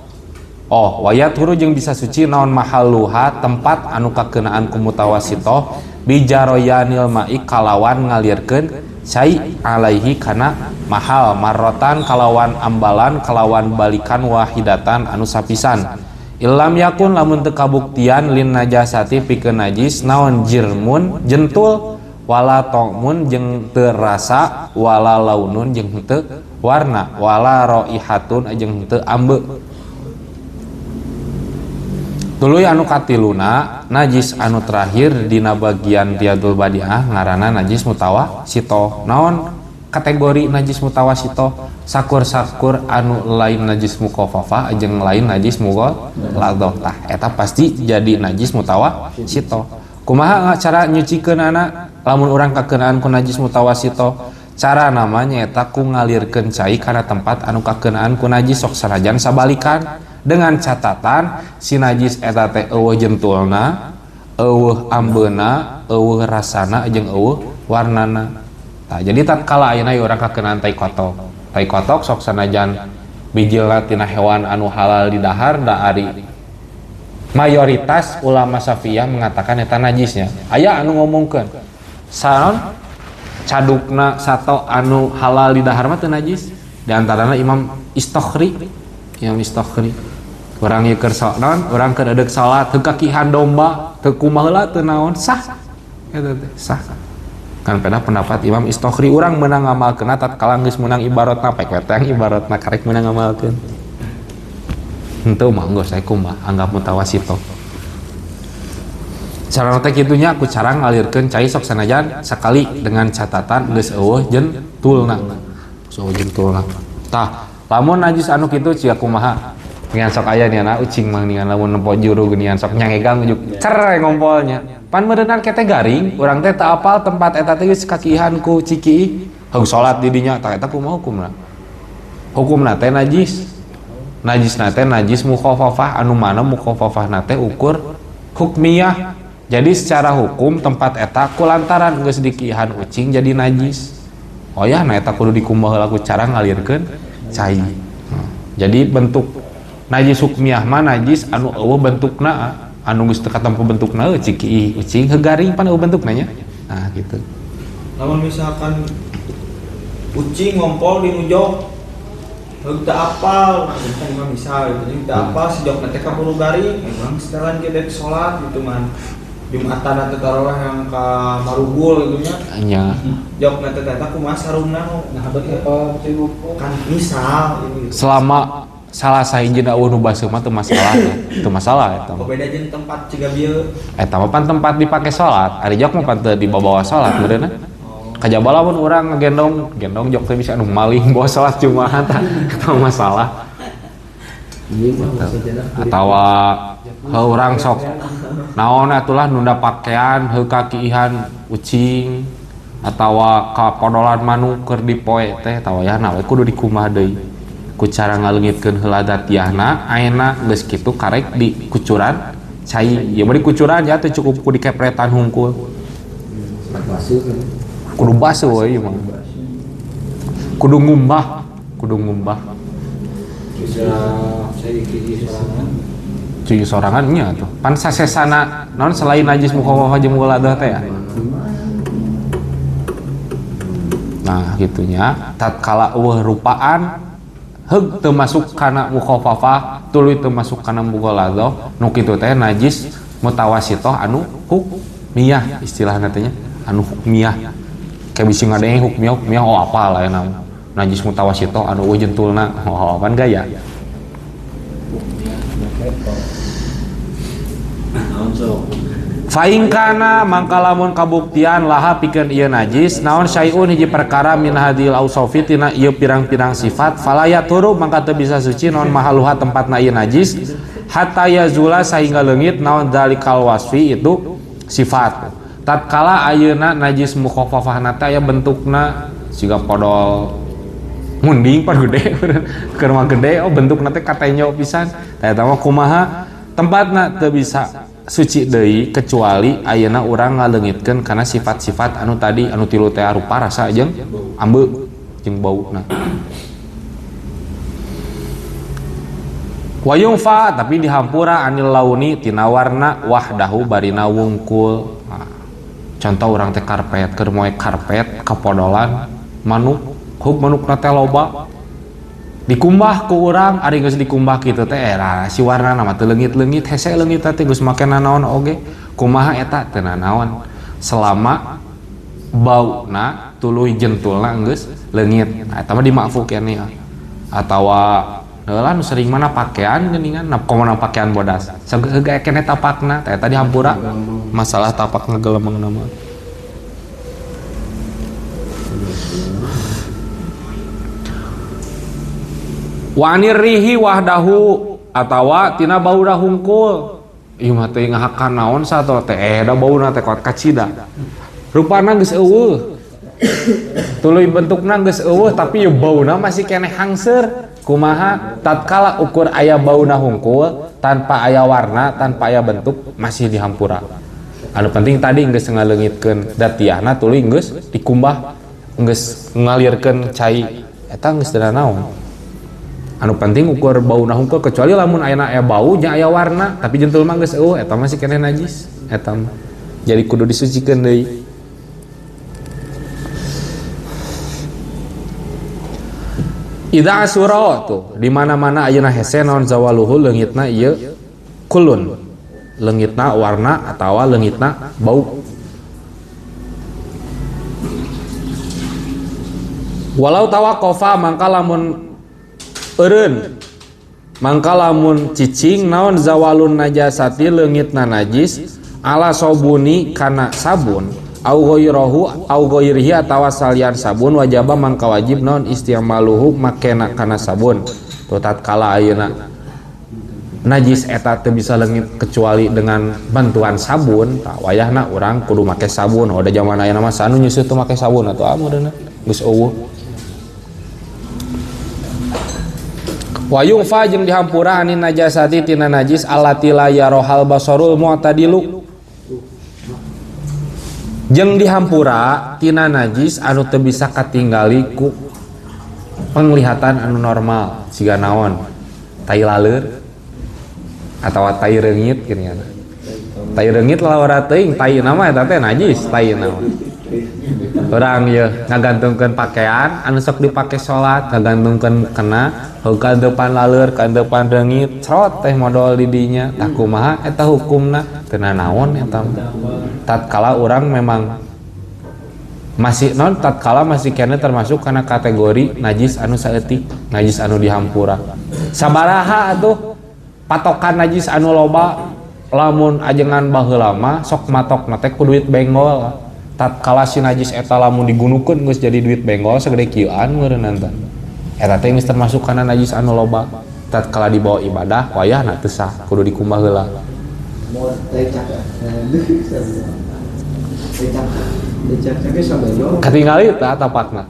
Oh, wayathuru jeung bisa suci naon mahalluha tempat anu kakeunaan ku mutawasithah bijaroyanil ma'i kalawan ngalirkeun cai alaihi kana mahal marrotan kalawan ambalan kalawan balikan wahidatan anu sapisan. Illam yakun lamun teu kabuktian lin najasati pikeun najis naon jirmun jentul wala ta'mun jeung teu rasa wala launun jeung teu warna wala raihatun jeung teu ambe. Tuluy anu katiluna najis anu terakhir dina bagian Riyadul Badiah ngaranna najis mutawasithah. Naon kategori najis mutawasithah? Sakur-sakur anu lain najis mukhafafah jeung lain najis mughalladhah. Tah eta pasti jadi najis mutawasithah. Kumaha cara nyucikeunana lamun urang kakeunaan ku najis mutawasithah? Cara namanya eta ku ngalirkeun cai kana tempat anu kakeunaan ku najis sok sanajan sabalikan dengan catatan si najis eta teh eueuh jentulna, eueuh ambeuna, eueuh rasana jeung eueuh warnana. Tah jadi tatkala ayeuna urang kakeunaan tai kotok. Tai kotok sok sanajan bijilna tina hewan anu halal didahar da ari mayoritas ulama Syafi'iyah mengatakan eta najisnya. Aya anu ngomongkeun saon cadukna sato anu halal didahar mah teu najis. Di antarana Imam Istokhri, Imam Istokhri. Urang ieu keur naon, urang keur edeuk salat teu kakihan domba, teu kumaha heula teu naon sah. Eta teh sah. Kan pada pendapat Imam Istokhri urang meunang ngamalkeun tatkala geus meunang ibaratna pek we teh ibaratna karek meunang ngamalkeun. Henteu mah geus saya kumaha anggap mutawasithah. Cara teh kitu nya ku cara ngalirkeun cai sok sanajan sakali dengan catatan geus eueuh jentulna. Geus eueuh jentulna. Tah, lamun najis anu kitu cia kumaha? Ngan sok aya niana ucing mah nian lamun nempo juru geuningan sok nyangegang ujuk cer ngompolnya. Pan meureunnan kete garing, urang teh teu apal tempat eta teh geus kakihan ku ciki. Heug salat di dinya tah eta kumaha hukumna? Hukumna teh najis. Najisna teh najis mukhafafah anu mana mukhafafahna teh ukur hukmiyah. Jadi secara hukum tempat eta kulantaran geus dikihan ucing jadi najis. Oh ya, nah eta kudu dikumbah heula ku cara ngalirkeun cai. Jadi bentuk najis hukmiyah mah najis anu eueuh bentukna, anu geus teu katempo bentukna ciki ucing heuh garing pan eueuh bentukna nya. Nah gitu. Lamun misalkan ucing ngompol di nu jok heuh teu apal, nah kan mah misal gitu nya teu apal si jokna teh kaburu garing, emang setelan ge dek salat gitu man. Jumatan atau tarawih yang ka Marugul gitu nya. Nya. Jokna teh eta kumaha sarungna nah bet apa ucing ngompol. Kan misal gitu. Selama salah sahijina eueuh nu baseuh mah teu masalah ya. Teu masalah eta mah. Beda jeung tempat ciga bieu. Eta mah pan tempat dipake salat, ari jok mah pan teu dibawa salat meureunna. Kajaba lamun urang ngagendong, gendong jok teh bisa anu maling bawa salat Jumat tah. Eta mah masalah. Atawa heuh urang sok naon atulah nunda pakaian heuh kakiihan ucing atawa kapodolan manuk keur dipoe teh tawa ya na we kudu dikumbah deui. Ku cara ngaleungitkeun heula datiahna ayeuna geus kitu karek di kucuran cai. Ieu mah di kucuran ya teu cukup ku dikepretan hungkul. Kudu basuh we ieu mah. Kudu ngumbah, kudu ngumbah. Bisa cai hiji sorangan. Cai sorangan nya tuh. Pan sasesana naon selain najis mukhafafah jeung mughaladzah teh ya. Nah, gitunya tatkala eueuh rupaan heug teu masuk kana mukhafafah tuluy teu masuk kana mughaladzah nu kitu teh najis mutawasithah anu hukmiyah istilahna teh nya anu hukmiyah kayak bisi ngadenge hukmiyah hukmiyah oh apal aya najis mutawasithah anu eueuh jentulna oh pan gaya fa in kana mangka lamun kabuktian laha pikeun ieu najis naon syai'un hiji perkara min hadhil ausofi tina ieu pirang-pirang sifat fala yaturu mangka teu bisa suci naon mahaluha tempatna ieu najis Hatta yazula sahingga leungit naon dalikal wasfi itu sifat. Tatkala ayeuna najis mukhaffafahna teh aya bentukna siga podol munding pan gede keur mah gede oh bentukna teh katenyo pisan. Tah eta mah kumaha tempatna teu bisa suci deui kecuali ayeuna urang ngaleungitkeun kana sifat-sifat anu tadi anu tilu teh rupa rasa jeung ambeu jeung bauna. Wayung fa tapi dihampura anil launi tina warna wahdahu barina wungkul. Nah, contoh urang teh karpet keur moe karpet kapodolan manuk hug manukna teh loba dikumbah ku urang ari geus dikumbah kitu teh era si warnana mah teu leungit-leungit hese leungit teh geus make nanaon oge kumaha eta teu nanaon selama bauna tuluy jentulna geus leungit. Nah eta mah dimakfu keneh atawa heula nu sering mana pakaian geuningan na komo pakaian bodas sageugeuh keneh tapakna teh eta dihampura masalah tapak ngagelemengna mah. Wa anir rihi wahdahu atawa tina bauna hungkul. Ieu mah teh ngahakan naon sato teh da bauna teh kuat kacida. Rupana geus eueuh. Tuluy bentukna geus eueuh tapi ieu bauna masih keneh hangser. Kumaha tatkala ukur aya bauna hungkul tanpa aya warna, tanpa aya bentuk masih dihampura. Anu penting tadi geus ngaleungitkeun datiahna tuluy geus dikumbah, geus ngalirkeun cai eta geus teu naon. Anu penting ukur bauna hungkul kecuali lamun ayana aya bau nya aya warna tapi jentul mah geus eueuh eta masih keneh najis eta mah. Jadi kudu disucikeun deui. Idza asura tuh di mana-mana ayeuna hese naon zawaluhu leungitna ieu kulun. Leungitna warna atawa leungitna bau. Walau tawaqafa mangka lamun eureun mangka lamun cicing naon zawalun najasati leungitna najis ala sobuni kana sabun au ghairahu au ghairihi atawa salian sabun wajaba mangka wajib naon istimaluhu makena kana sabun. Tuh tatkala ayeuna najis eta teu bisa leungit kecuali dengan bantuan sabun tah wayahna urang kudu make sabun. Oh da zaman ayeuna mah sanu nyeuseut teu make sabun atuh ah meureunna geus eueuh. Wayung fa jeung dihampura anin najasati tina najis allati la yarohal basarul mu'tadilu jeung dihampura tina najis anu teu bisa katinggali ku penglihatan anu normal siga naon tai laleur atawa tai reungit geuningan tai reungit lalawara teuing tai na mah eta teh najis tai naon urang ieu ngagantungkeun pakaian anu sok dipake salat ngagantungkeun mukena heuh ka depan laleur ka depan reungit crot teh modol di dinya tah kumaha eta hukumna teu nanaon eta tatkala urang memang masih non tatkala masih keneh termasuk kana kategori najis anu saeutik najis anu dihampura sabaraha atuh patokan najis anu loba lamun ajengan baheula mah sok matokna teh ku duit benggol tatkala si najis eta lamun digunukeun geus jadi duit benggol sagede kieuan meureunna teh eta teh geus termasuk kana najis anu loba tatkala dibawa ibadah wayahna teu sah kudu dikumbah heula. Katingali tah tapakna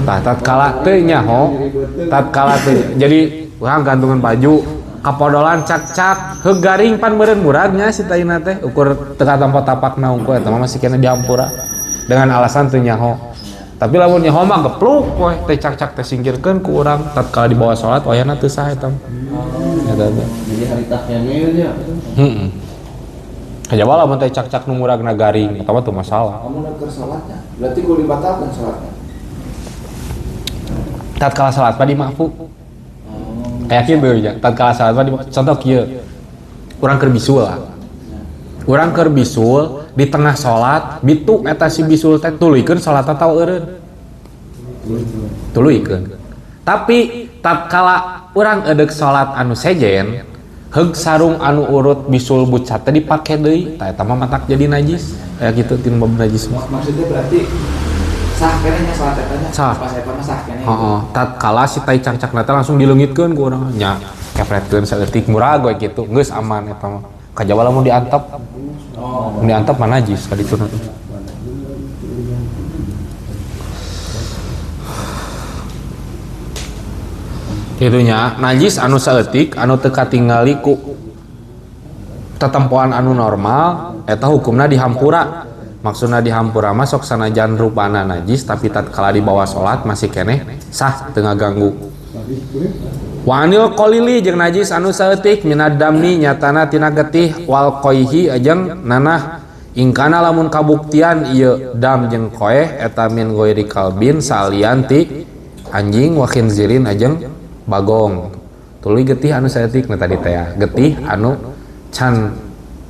tah tatkala teu nyaho tatkala teu jadi urang gantungan baju kapodolan cak-cak heuh garing pan meureun muragnya si taina teh ukur teu katampo tapakna unggul eta mah masih keneh dihampura dengan alasan teu nyaho. Tapi lamun nyaho mah gepluk we teh cak-cak teh singkirkeun ku urang tatkala dibawa salat wayahna teu sah eta. Eta teh. Jadi harita keneh nya. Heeh. Kajaba lamun teh cak-cak nu muragna garing eta mah teu masalah. Lamun keur salatnya, berarti kudu dibatalkeun salatnya. Tatkala salat mah dimakfu. Kayak kieu nya, tatkala salat mah contoh kieu. Urang keur bisul lah. Urang keur bisul di tengah salat, bitu eta si bisul teh tuluykeun salatna tau eureun. Tuluykeun. Tapi tatkala urang edeuk salat anu sejen, heug sarung anu urut bisul bucat teh dipake deui, tah eta mah matak jadi najis. Kayak kitu tin bab najis mah. Maksudnya berarti Sah keneh nya salat eta nya. Sah. Pas eta mah sah keneh. Heeh, tatkala si tai cangcakna teh langsung dileungitkeun ku urang nya. Kepretkeun saeutik murah gue gitu. Geus aman eta mah. Kajawa lamun diantep. Mun diantep mah najis ka dituna. Kitu nya, najis anu saeutik anu teu katingali ku tetempoan anu normal eta hukumna dihampura. Maksudna dihampura mah sok sanajan rupana najis tapi tatkala dibawa salat masih keneh sah teu ngaganggu. Wa anil qalili jeung najis anu saeutik minad dami nyatana tina getih wal qaihi jeung nanah ingkana lamun kabuktian ieu dam jeung qoeh eta min ghairi kalbin salian ti anjing wa khinzirin jeung bagong. Tuluy getih anu saeutik na tadi teh getih anu can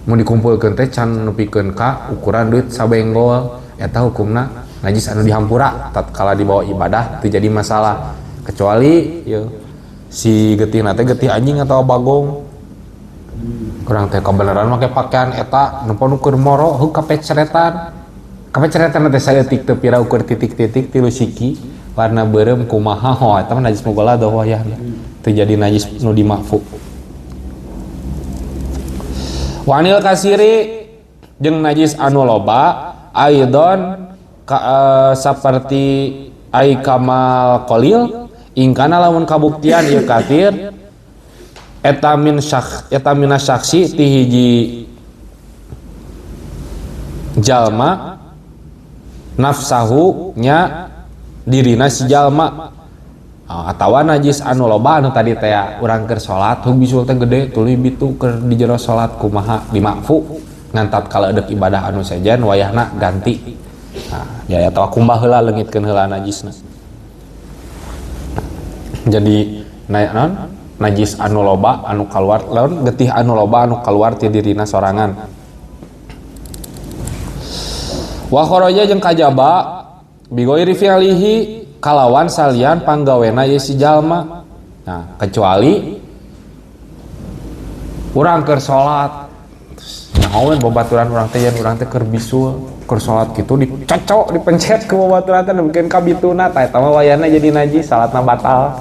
mun dikumpulkeun teh can nepikeun ka ukuran duit sabenggol eta hukumna najis anu dihampura tatkala dibawa ibadah teu jadi masalah kecuali ieu si getih na teh getih anjing atau bagong. Kurang teh kabeneran make pakaian eta nempo nu keur moro heuh kapeceretan. Kapeceretan teh saeutik teu pira ukur titik-titik tilu siki warna beureum kumaha ho eta mah najis mughaladhah wayahna teu jadi najis nu dimakfu. Wanil kasiri jeung najis anu loba aidon saperti ai kamal qalil ingkana lamun kabuktian ieu kafir eta min syakh eta mina syakhsi ti hiji jalma nafsahu nya dirina si jalma atawa najis anu loba anu tadi teh urang keur salat hug bisul teh gede tuluy bitu keur di jero salat kumaha dimakfu ngan tatkala deuk ibadah anu sejen wayahna ganti. Nah, ya atawa kumbah heula leungitkeun heula najisna. Jadi non najis anu loba anu kaluar lamun getih anu loba anu kaluar ti dirina sorangan. Wa kharaja jeung kajaba bi ghairi fi'lihi kalawan salian panggawena ye si jalma. Nah, kecuali urang keur salat nyahoeun babaturan urang teh yen urang teh keur bisul keur salat kitu dicocok dipencet ku babaturan teh nepikeun ka bituna tah eta mah wayahna jadi najis salatna batal.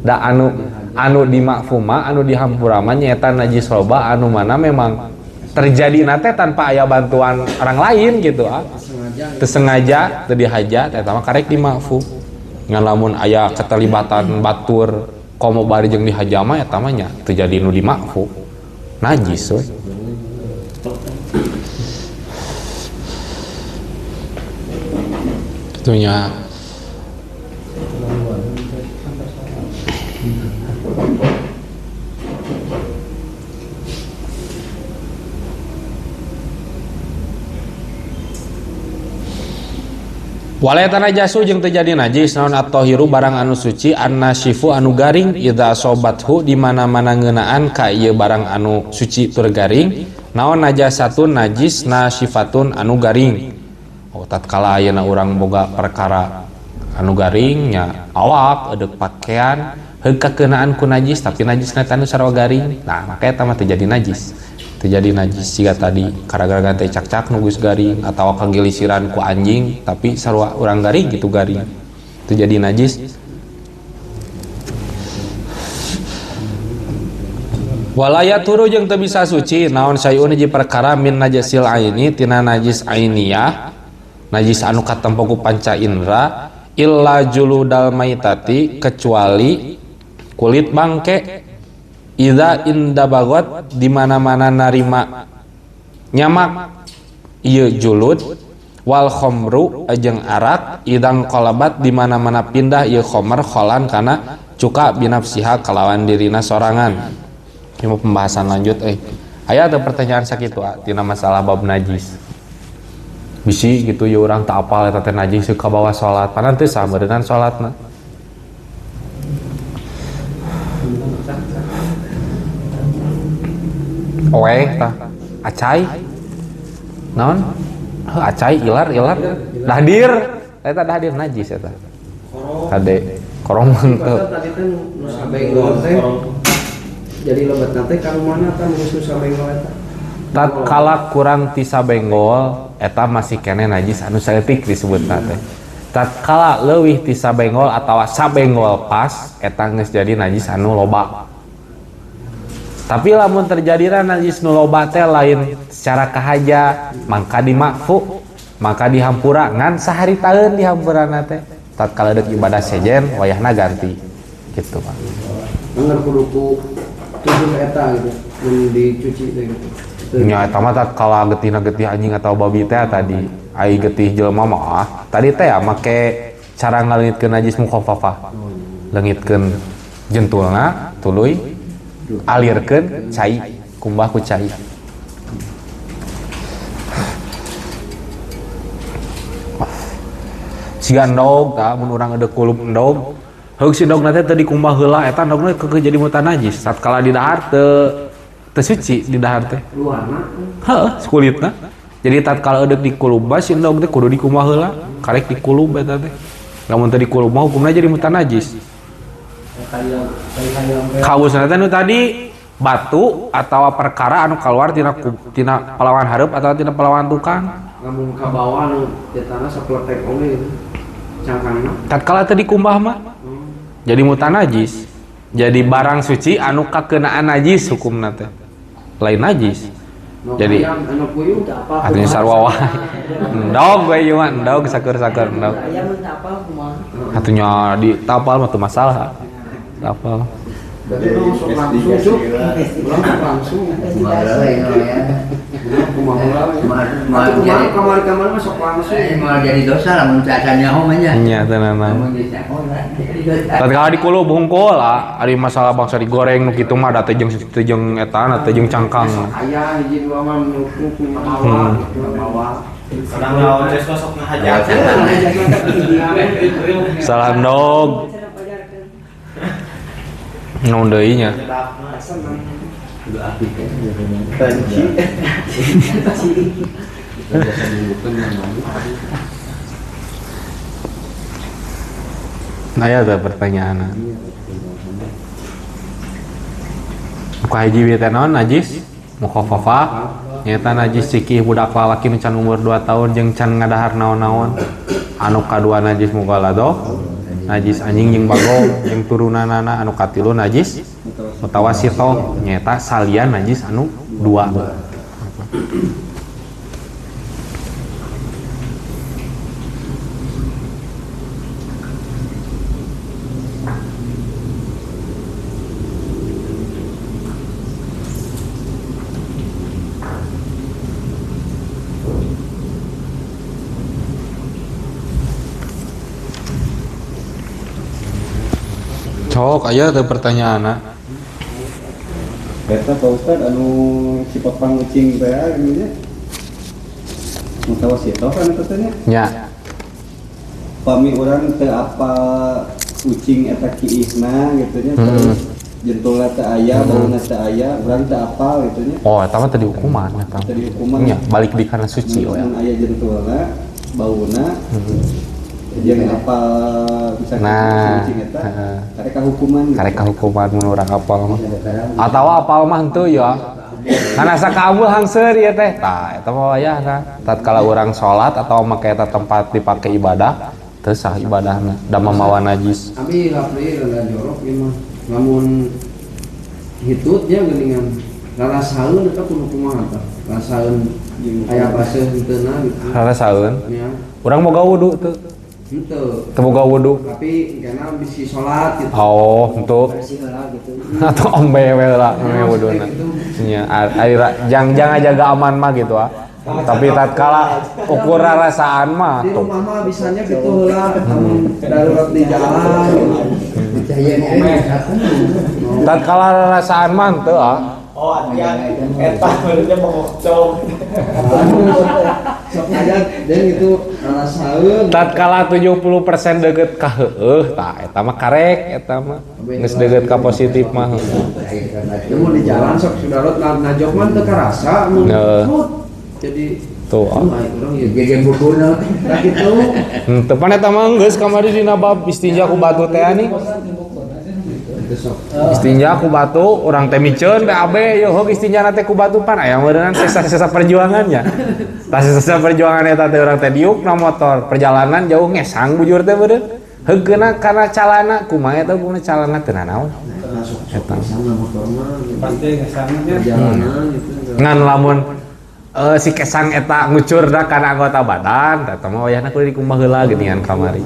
Da anu dimakfuma anu dihampura mah nyaeta najis loba anu mana memang terjadi nate tanpa aya bantuan orang lain gitu ah. Teu sengaja teu dihaja eta mah karek dimakfu. Ngan lamun aya keterlibatan batur komo bari jeung dihaja mah eta mah nya teu jadi nu dimakfu. Najis we. Kitu nya. Walaya tanajasu jeung teu jadi najis naon at-tahiru barang anu suci an-nasyifu anu garing idza sobathu di mana-mana ngeunaan ka ieu barang anu suci tur garing naon najasatun najis nasyifatun anu garing. Oh tatkala ayeuna urang boga perkara anu garing nya awak edeuk pakaian heug kakeunaan ku najis tapi najisna teh anu sarua garing. Nah maka eta mah teu jadi najis. Terjadi najis siga tadi gara-gara teh cak-cak nu geus garing atawa kagilisiran ku anjing tapi sarua urang garing gitu garing terjadi najis. Walaya turu jeung teu bisa suci naon sayun hiji perkara min najasil aini tina najis ainiyah najis anu katempo ku panca indra illa juludal maitati kecuali kulit bangke idza indabagot di mana-mana narima nyamak ieu julud wal khamru jeung arak idang qalabat di mana-mana pindah ieu khamr kholan kana cuka binafsiha kalawan dirina sorangan. Ini pembahasan lanjut Aya ada pertanyaan sakitu tina masalah bab najis. Bisi gitu ya urang tak apal eta teh najis ka bawa salat. Panan teu sameureunnan salatna. Oeh tah acai naon heuh acai ilar dahdir eta dahdir najis eta kade korong teu tadi teh nu sabenggol teh jadi lebat teh ka mana tah nu sabenggol eta tatkala kurang ti sabenggol eta masih keneh najis anu saeutik disebutna teh Tatkala leuwih ti sabenggol atawa sabenggol pas eta geus jadi najis anu loba. Tapi lamun terjadina najis nu loba teh lain secara kahaja, mangka dimakfu, maka dihampura ngan saharitaeun dihampurana teh. Tatkala deuk ibadah sejen wayahna ganti. Gitu Pak. Bener kudu ku tujuh eta gitu mun dicuci teh gitu. Nya eta mah tatkala getihna getih anjing atau babi teh tadi ai getih jelema mah tadi teh ya make cara ngaleungitkeun najis mukhaffafah. Leungitkeun jentulna tuluy alirkeun cai kumbah ku cai. Siga endog tah mun urang eudeuk kulub endog heug si endogna teh teu dikumbah heula eta endogna keukeuh jadi mutanajis tatkala didahar teu teu suci didahar teh. Luarna heuh kulitna. Jadi tatkala eudeuk dikulub mah si endog teh kudu dikumbah heula, karek dikulub eta teh. Lamun teu dikulub mah hukumna jadi mutanajis. Kawusna teh nu tadi batu atawa perkara anu kaluar tina tina palawan hareup atawa tina palawan tukang. Lamun ka bawah nu di tanah sapletek oge gitu. Cangkangna. Tatkala teu dikumbah mah jadi mutanajis. Jadi barang suci anu kakeunaan najis hukumna teh. Lain najis. Jadi artinya sarwa wae. Endog we ieu mah endog sakur-sakur endog. Atunya di tapal mah teu masalah. Tapal. Berarti sok langsung cuk. Langsung. Kamar-kamar mah sok langsung. Moal jadi dosa lamun teu nyaho mah nya. Nya teu naon. Tatkala dikulub hungkul lah, ari masalah bangsa digoreng nu kitu mah da teh jeung eta teh jeung cangkang. Aya hiji dua mah nu kumaha bawa. Kadang naon teh sok ngahaja. Salah endog. Naon deui nya? Nah ya ada pertanyaan. Muka hiji teh naon najis mukhaffafah nyaeta najis cikih budak lalaki nu can umur 2 tahun jeung can ngadahar naon-naon. Anu kadua najis mughaladzah, najis anjing jeung bagong jeung turunanana. Anu katilu najis mutawasithah nyaeta salian najis anu 2. Cok aya teu pertanyaanna. Eta Pak Ustad anu sipapang ucing teh gini nya. Mutawasithah kan eta teh nya? Nya. Pami urang teu apal ucing eta kiihna gitu nya, terus jentulna teu aya, bauna teu aya, urang teu apal gitu nya. Oh, eta mah teu dihukuman eta. Teu dihukuman. Nya, balik di kana suci we. Mun aya jentulna, bauna, jeung apal bisa nah, ucing eta karek hukuman gitu. Karek hukuman mun urang apal mah. Atawa apal mah henteu ya. Kan asa kaambul hangseur ieu teh. Tah eta mah wayahna. Tatkala urang salat atawa make eta tempat dipake ibadah, teu sah ibadahna, da mamawa najis. Abi lapri rada jorok ieu mah. Lamun hitut nya geuningan rarasaeun eta kudu kumaha tah? Rasaeun aya baseuh henteuna gitu. Rarasaeun? Nya. Urang boga wudu teu? Henteu. Teu boga wudu. Tapi kana bisi salat gitu. Oh, henteu. Bersih heula gitu. Atau ombe we heula ombe wuduna. Nya, ari jang jaga aman mah gitu ah. Tapi tatkala ukur rarasaan mah di rumah mah bisanya gitu heula amun darurat di jalan. Tatkala rarasaan mah henteu ah. Oh, atian eta benernya mengocok. Sok aja dan itu rarasaeun. Tatkala 70% deukeut ka heueuh tah eta mah karek eta mah geus deukeut ka positif mah. Ya mun di jalan sok sudarot najok mah teu karasa mun. Jadi tuh urang ieu jeung bukurna. Tah kitu. Henteu pan eta mah geus kamari dina bab istinja ku batu teh ani. Istinja ku batu, urang teh miceun BAB yo heug istinja teh ku batu pan aya meureunnan sesa-sesa perjuangannya. Tah sesa-sesa perjuangan eta teh urang teh diuk na motor, perjalanan jauh ngesang bujur teh meureun. Heukeuna kana calana kumaha eta hukumna calana teu nanaon. Eta pasti ngesangnya. Perjalanan gitu. Ngan lamun si kesang eta ngucurna kana anggota badan, eta mah wayahna kudu dikumbah heula geuningan kamari.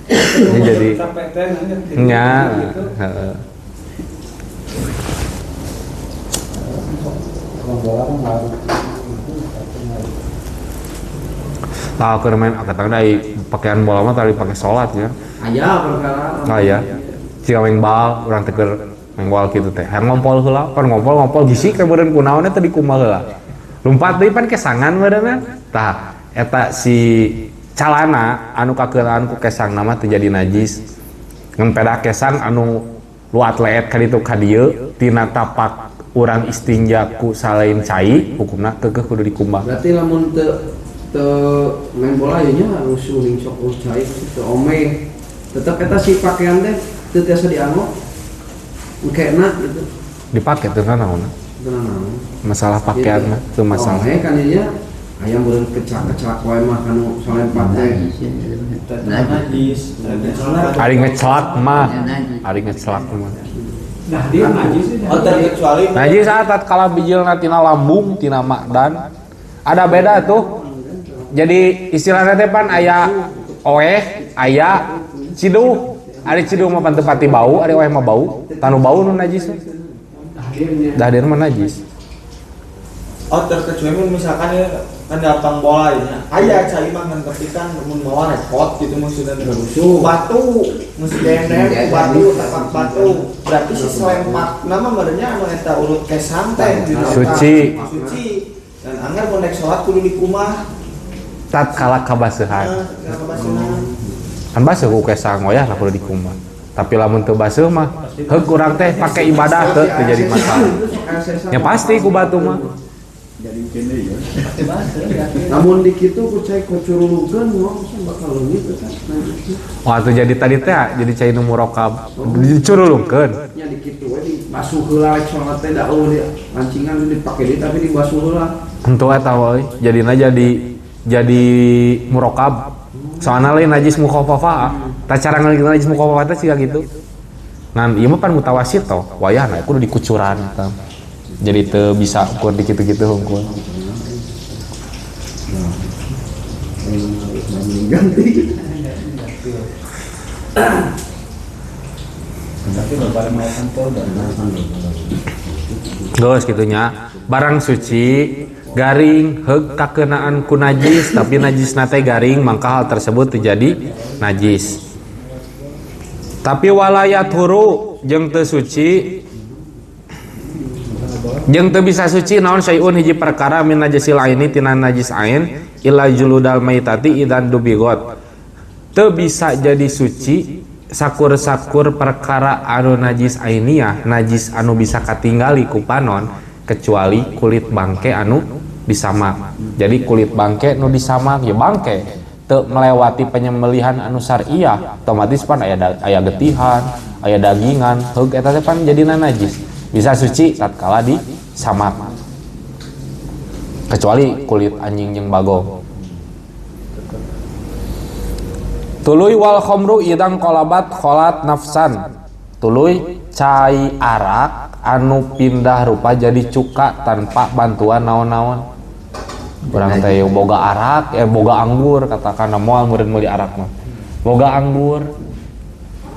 Ini jadi capek teh nanya nya heeh. Tah keur main katakan ai pakaian bola mah tadi pake salat ya. Aya perkara. Aya. Jika main bal urang teh keur main bal kitu teh. Hayang ngompol heula, pan ngompol-ngompol gisik teh meureun kunaon teh dikumbah heula. Lumpat deui pan kesangan meureunna. Tah eta si calana anu kakeulaan ku kesang nama teu jadi najis. Ngan peda kesang anu luat leet ka ditu ka dieu tina tapak urang istinja ku salain cai hukumna keukeuh kudu dikumbah. Berarti lamun teu main bola ieu nya harus uning sok cai teu ome. Tetep eta si pakaian teh teu tiasa dianggo. Engkena gitu. Dipake teu naon. Teu naon. Masalah pakaian mah teu masalah. Ome kan ieu nya ayam meureun kecak-kecak wae mah kanu salempat teh. Najis. Ari ngecelak mah. Ari ngecelak mah. Nah, dia najis sih. Oh, terkecuali najis saat tatkala bijilna tina lambung tina makdan. Ada beda tuh. Jadi istilahnya teh pan aya oeh, aya ciduh. Ari ciduh mah pan teu pati bau, ari oeh mah bau. Tanu bau nu najis. Dahdir mah najis. Oh, terkecuali misalkan ya kan datang bola ya. Aya cai mah ngan tapi kan mun mawa repot gitu maksudnya batu, mesti dendeng batu, tapak batu. Berarti si selempat nama merenya anu eta urut kesang teh suci. Suci. Dan anggar mun rek salat kudu dikumah. Tatkala kabaseuhan. Kan baseuh ku kesang wayah lah kudu dikumah. Tapi lamun teu baseuh mah heug urang teh pake ibadah teu jadi masalah. Ya pasti ku batu mah. Namun di kitu ku cai kocurulukeun mah bakal leungit eta. Wah, tuh jadi tadi teh jadi cai nu murokab dicurulukeun. Nya di kitu we dibasuh heula rek salat teh da eueuh pancingan dipake deui tapi dibasuh heula. Henteu eta we jadina jadi murokab. Soalna lain najis mukhaffafah. Tah cara ngalikeun najis mukhaffafah teh siga kitu. Ngan ieu mah pan mutawasit toh, wayahna kudu dikucuran eta. Jadi teu bisa ukur di kitu-kitu hungkul. Geus kitu nya. Barang suci garing heug kakeunaan ku najis tapi najisna teh garing mangka hal tersebut terjadi najis. Tapi walayat huru jeung teu suci jeung teu bisa suci naon syai'un hiji perkara min najisil aini tina najis ain illa juludal maitati idzan dubigot. Teu bisa jadi suci sakur-sakur perkara anu najis ainiyah, najis anu bisa katinggali ku panon kecuali kulit bangke anu disamak. Jadi kulit bangke nu disamak ya bangke teu melewati penyembelihan anu syariah, otomatis pan aya getihan, aya dagingan, heug eta teh pan jadina najis. Bisa suci tatkala disamak. Kecuali kulit anjing jeung bagong. Tuluy wal khamru idang qalabat kholat nafsan. Tuluy cai arak anu pindah rupa jadi cuka tanpa bantuan naon-naon. Urang teh boga arak, boga anggur katakan moal meureun meuli arak mah. Boga anggur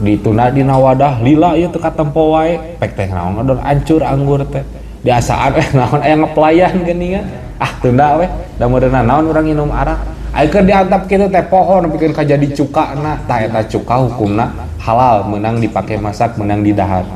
ditunda dina wadah lila ieu teu katempo wae, pek teh naon odon hancur anggur teh. Diasaan naon aya ngepelayan geuningan. Ah tunda we, da meureunna naon urang nginum arak. Ayeuna diantap kitu teh poho nepikeun ka jadi cukana, tah eta cuka hukumna halal meunang dipake masak, meunang didahar.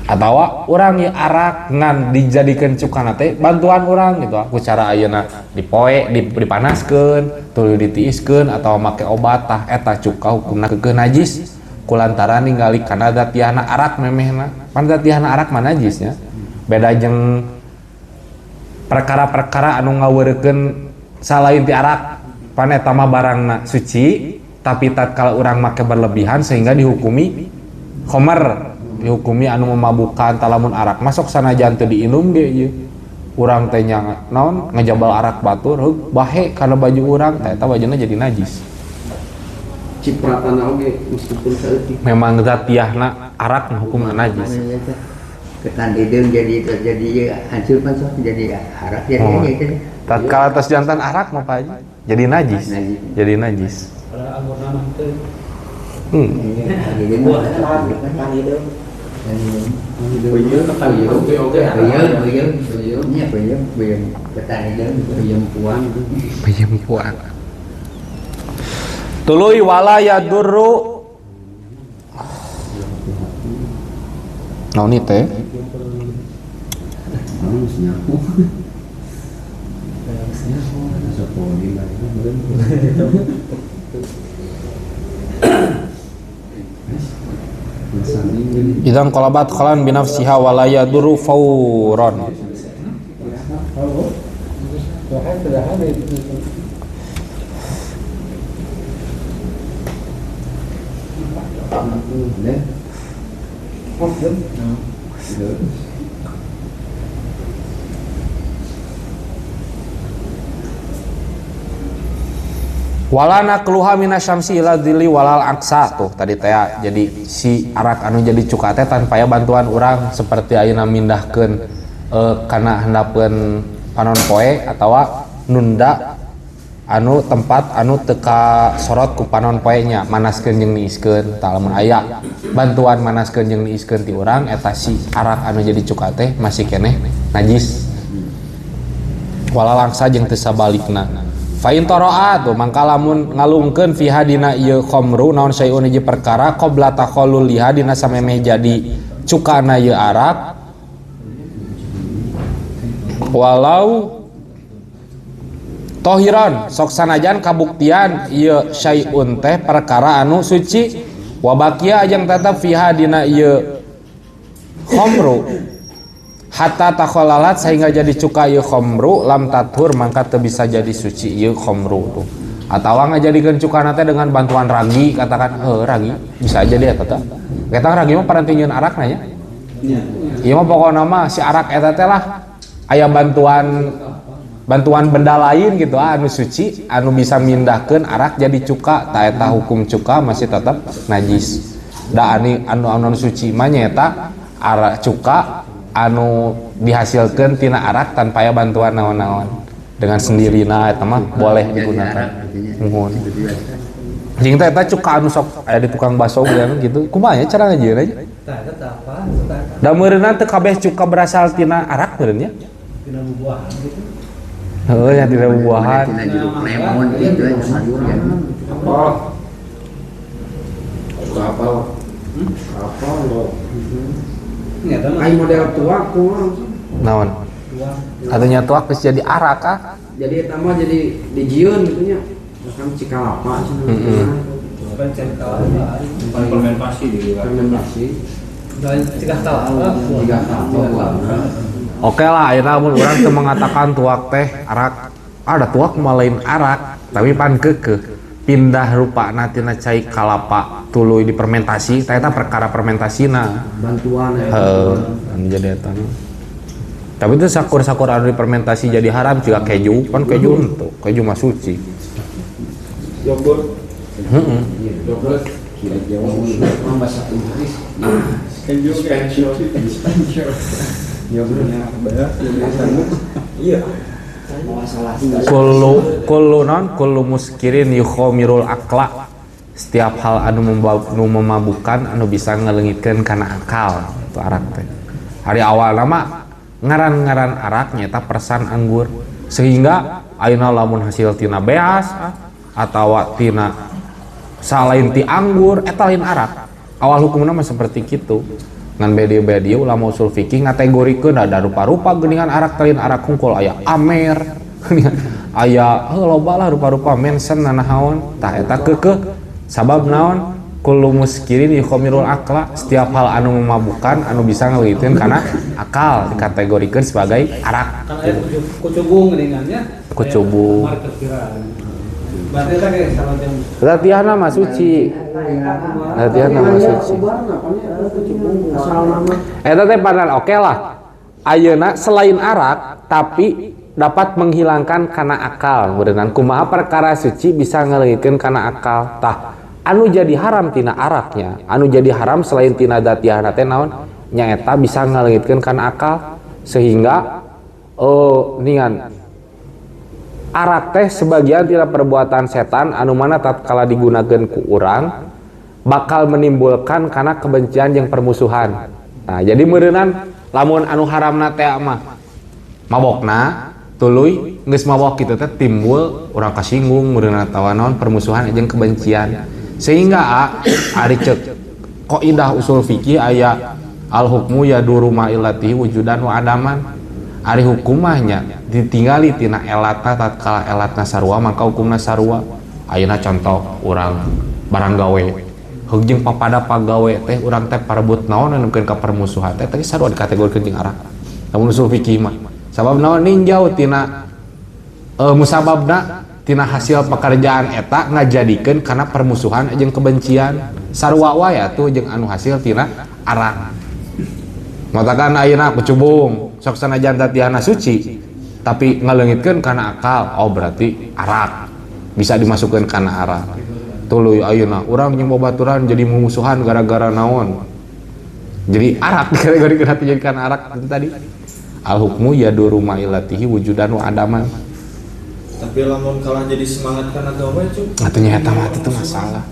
Atawa urang ieu arak ngan dijadikeun cukana teh bantuan urang gitu ku cara ayeuna dipoe dipanaskeun tuluy ditiiskeun atawa make obat tah eta cuka hukumna keukeuh najis kulantaran ningali kana zatiana arak memehna pan zatiana arak mah najisnya beda jeung perkara-perkara anu ngaweurekeun salain ti arak pan eta mah barangna suci tapi tatkala urang make berlebihan sehingga dihukumi Khomer dihukumi anu memabukan talamun arak masuk sanajan teu diinum ge ieu. Urang teh nya naon ngajabal arak batur heug bahe kana baju urang teh eta bajuna jadi najis. Cipratan oge meskipun saeutik. Memang zatiahna arak hukumna najis. Ketan hideung jadi hancur pan sok jadi arak jadi gitu. Tatkala tos jantan arak mah Pak Haji jadi najis. Jadi najis. Padahal anggurna mah teu. Peyem puan. Tuluy wala yadurru. Naon ieu teh? Idzan qalabat khalan binafsiha wala yadurru fawran. Wala nakluha minasyamsi ila dzilli walal aksa tuh tadi teh jadi si arak anu jadi cuka teh tanpa ya bantuan urang seperti ayeuna mindahkeun kana handapeun panon poe atawa nunda anu tempat anu teu kasorot ku panon poe nya manaskeun jeung niiskeun tah lamun aya bantuan manaskeun jeung niiskeun ti urang eta si arak anu jadi cuka teh masih keneh najis walal aksa jeung teu sabalikna. Fa in tara'a tuh mangka lamun ngalungkeun fiha dina ieu khamru naon sayun hiji perkara qabla takhallul liha dina samemeh jadi cukana ieu arak walau tohiron sok sanajan kabuktian ieu syai'un teh perkara anu suci wa baqiya jeung tetep fiha dina ieu khamru hatta takhallalat sehingga jadi cuka ieu khamru lam tathur mangka teu bisa jadi suci ieu khamru tuh. Atawa ngajadikeun cukana teh dengan bantuan ragi katakan ragi bisa aja dia eta teh. Eta ragi mah paranti nyieun arakna nya. Ieu mah pokona mah si arak eta teh lah aya bantuan benda lain gitu anu suci anu bisa mindahkeun arak jadi cuka ta eta hukum cuka masih tetap najis. Da anu suci mah nyaeta arak cuka anu dihasilkan tina arak tanpa ya bantuan naon-naon dengan sendirina eta mah boleh digunakan. Muhun. Jeung teh eta cuka anu sok aya di tukang bakso gitu. Kumaha nya cara ngajieun aja? Tah eta apa? Da meureunna teu kabeh cuka berasal tina arak meureun nya. Tina buah-buahan gitu. Heuh ya tina buah-buahan. Tina jeruk lemon gitu aja. Apa? Cuka apel. Apel lo. Ai model tuak kumaha? Naon? Atunya tuak geus jadi arak ah. Jadi eta mah jadi dijieun kitu nya. Kan cikalapa cenah. Heeh. Fermentasi di fermentasi. Tiga kalapa. Oke lah ayeuna mun urang teu mengatakan tuak teh arak. Ada tuak mah lain arak, tapi pan keukeuh pindah rupana tina cai kalapa tuluy dipermentasi, tah eta perkara fermentasina. Bantuan ya. Heuh, anu jadi eta. Tapi itu sakur-sakur anu dipermentasi jadi haram juga keju, pan keju henteu, keju mah suci. Yogurt. Heeh. Yogurt. Bahasa Inggris. Keju Spencer. Yogurtnya beres. Iya. Kullu non kullu muskirin yukhomirul akla. Setiap hal anu memabukkan anu bisa ngeleungitkeun kana akal itu arak teh. Hari awal nama ngaran-ngaran arak nyata persan anggur sehingga ayeuna lamun hasil tina beas atawa tina salain ti anggur eta lain arak. Awal hukumna mah seperti kitu. Ngan bedi-bedi ulama usul fikih ngategorikeun ada rupa-rupa geuningan arak lain arak hungkul aya amer aya loba lah rupa-rupa mensen nanahaon tah eta keukeuh sabab naon kullu muskirin yukhamirul akla, setiap hal anu memabukan anu bisa ngaleungiteun kana akal dikategorikeun sebagai arak. Kan aya kucubung geuningannya. Kucubung. Berarti kan kayak sama yang Latihan mah suci. Latihan mah suci. Eta teh panan oke lah. Ayeuna selain arak tapi dapat menghilangkan kana akal. Berenang kumaha perkara suci bisa ngaleungitkeun kana akal. Tah, anu jadi haram tina araknya, anu jadi haram selain tina dzatiyahna teh naon? Nyaeta bisa ngaleungitkeun kana akal sehingga ningan arak teh sebagian tina perbuatan setan anu mana tatkala digunakeun ku urang bakal menimbulkan kana kebencian jeung permusuhan. Nah, jadi meureunan lamun anu haramna teh mah mabokna tuluy geus mabok kitu teh timbul urang kasinggung meureunna atawa naon permusuhan jeung kebencian. Sehingga ari ceuk kaidah usul fikih aya al hukmu yaduru ma illatihi wujudan wa adaman. Ari hukum mah nya ditinggali tina elatna tatkala elatna sarua maka hukumna sarua. Ayeuna contoh urang barang gawe heug jeung papada pagawe teh urang teh parebut naon anu ka permusuhan teh teh sarua dikategorikeun jeung arak. Lamun usul fikih mah sabab naon ninjau tina musababna tina hasil pekerjaan eta ngajadikeun kana permusuhan jeung kebencian sarua wae atuh jeung anu hasil tina arak. Matakan ayeuna kucubung sok sanajan tatiana suci tapi ngaleungitkeun kana akal, oh berarti arak bisa dimasukkeun kana arak. Tuluy ayeuna urang jeung babaturan jadi mumusuhan gara-gara naon? Jadi arak dikategorikeun hati jadi kana arak itu tadi. Al hukmu yaduru ma illatihi wujudan wa adaman. Tapi lamun kalah jadi semangat kana gawe cuk. Atuh nya eta mah teu masalah.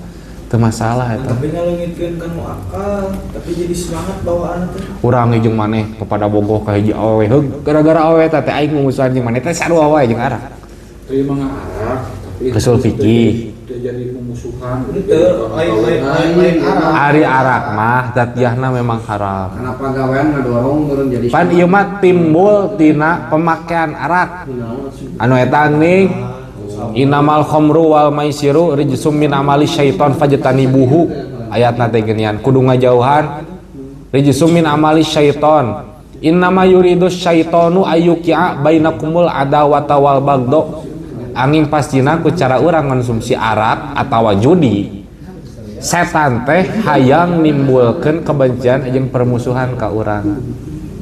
Teu masalah eta. Tapi ngaleungitkeun kana akal, tapi jadi semangat bawaan teh. Urang jeung maneh kepada bogoh ka hiji awewe heug gara-gara awewe teh aing mumusuhan jeung maneh teh sarua wae jeung arak. Teu mah arak tapi usul fikih jadi pemusuhan gitu, lain arak. Ari arak mah dzatiyahna memang haram. Kenapa gawean ngadorong meureun jadi pan ieu mah timbul tina pemakaian arak. Anu eta nih innamal khamru wal maisiru rijsum min amali syaiton fajtanibuhu. Ayatna teh geuningan kudu ngajauhan rijsum min amali syaiton. Innama yuridu syaitonu ayyuqi'a bainakumul adawata wal bagdo. Angin pastina ku cara urang konsumsi arak atawa judi setan teh hayang nimbulkeun kebencian jeung permusuhan ka urang.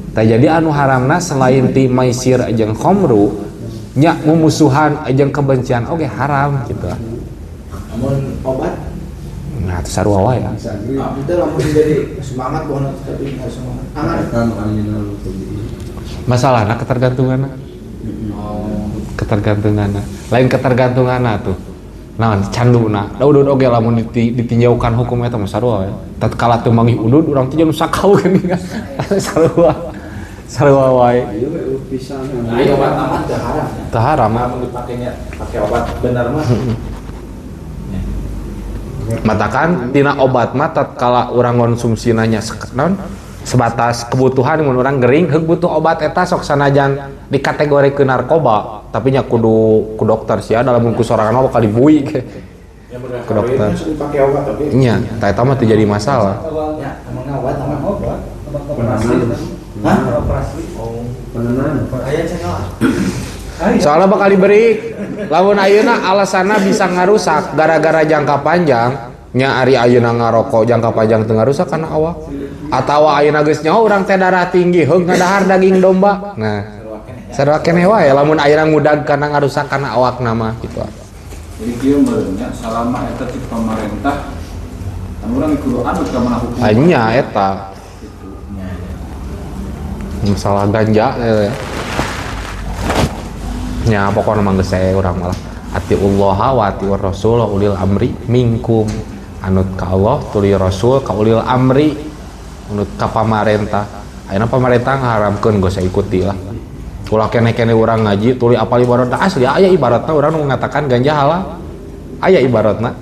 Tah jadi anu haramna selain ti maisir jeung khamru nya mumusuhan jeung kebencian oge haram gitu. Lamun obat nah teu sarua wae. Ah, itu lamun jadi semangat bohong tapi enggak semangat. Angan masalahna ketergantunganna. Ketergantunganna lain ketergantunganna tuh naon canduna da udud oge lamun ditinjaukan hukum eta mah sarua we tatkala teu manggih udud urang teh jeung sakau geuning sarua sarua wae. Ieu we pisan. Nah, obat mah teu haram. Teu haram lamun dipakenya pake obat bener mah. Matakan tina obat mah tatkala urang konsumsina nya naon sebatas kebutuhan mun urang gering heug butuh obat eta sok sanajan dikategorikeun narkoba tapi nya kudu ku dokter sia dalam ku sorangan mah bakal dibui ke ya, ku dokter. Dipake obat tapi nya tah eta mah teu jadi masalah. Ya, emangna obat mah obat operasi. Hah? Operasi. Oh. Penenang. Aya channel. Soalnya bakal diberi lamun ayeuna alasanna bisa ngarusak gara-gara jangka panjang nya ari ayeuna ngarokok jangka panjang teu ngarusak kana awak atawa ayeuna geus nyaho urang teh darah tinggi heug ngadahar daging domba. Nah, sarua keneh wae lamun ayeuna ngudag kana ngarusak kana awakna mah kitu. Jadi kieu meureun nya salama eta ti pamarentah anu urang kudu anut ka mana hukum. Nya eta. Masalah ganja ya. Nya pokona mah geus urang malah atiullaha wa atiur rasul wa ulil amri minkum. Anut ka Allah tuluy rasul ka ulil amri anut ka pamarentah. Ayeuna pamarentah ngaharamkeun geus ikuti lah. Ulah keneh-keneh urang ngaji tuluy apal ibaratna asli aya ibaratna urang nu ngatakan ganja halal. Aya ibaratna,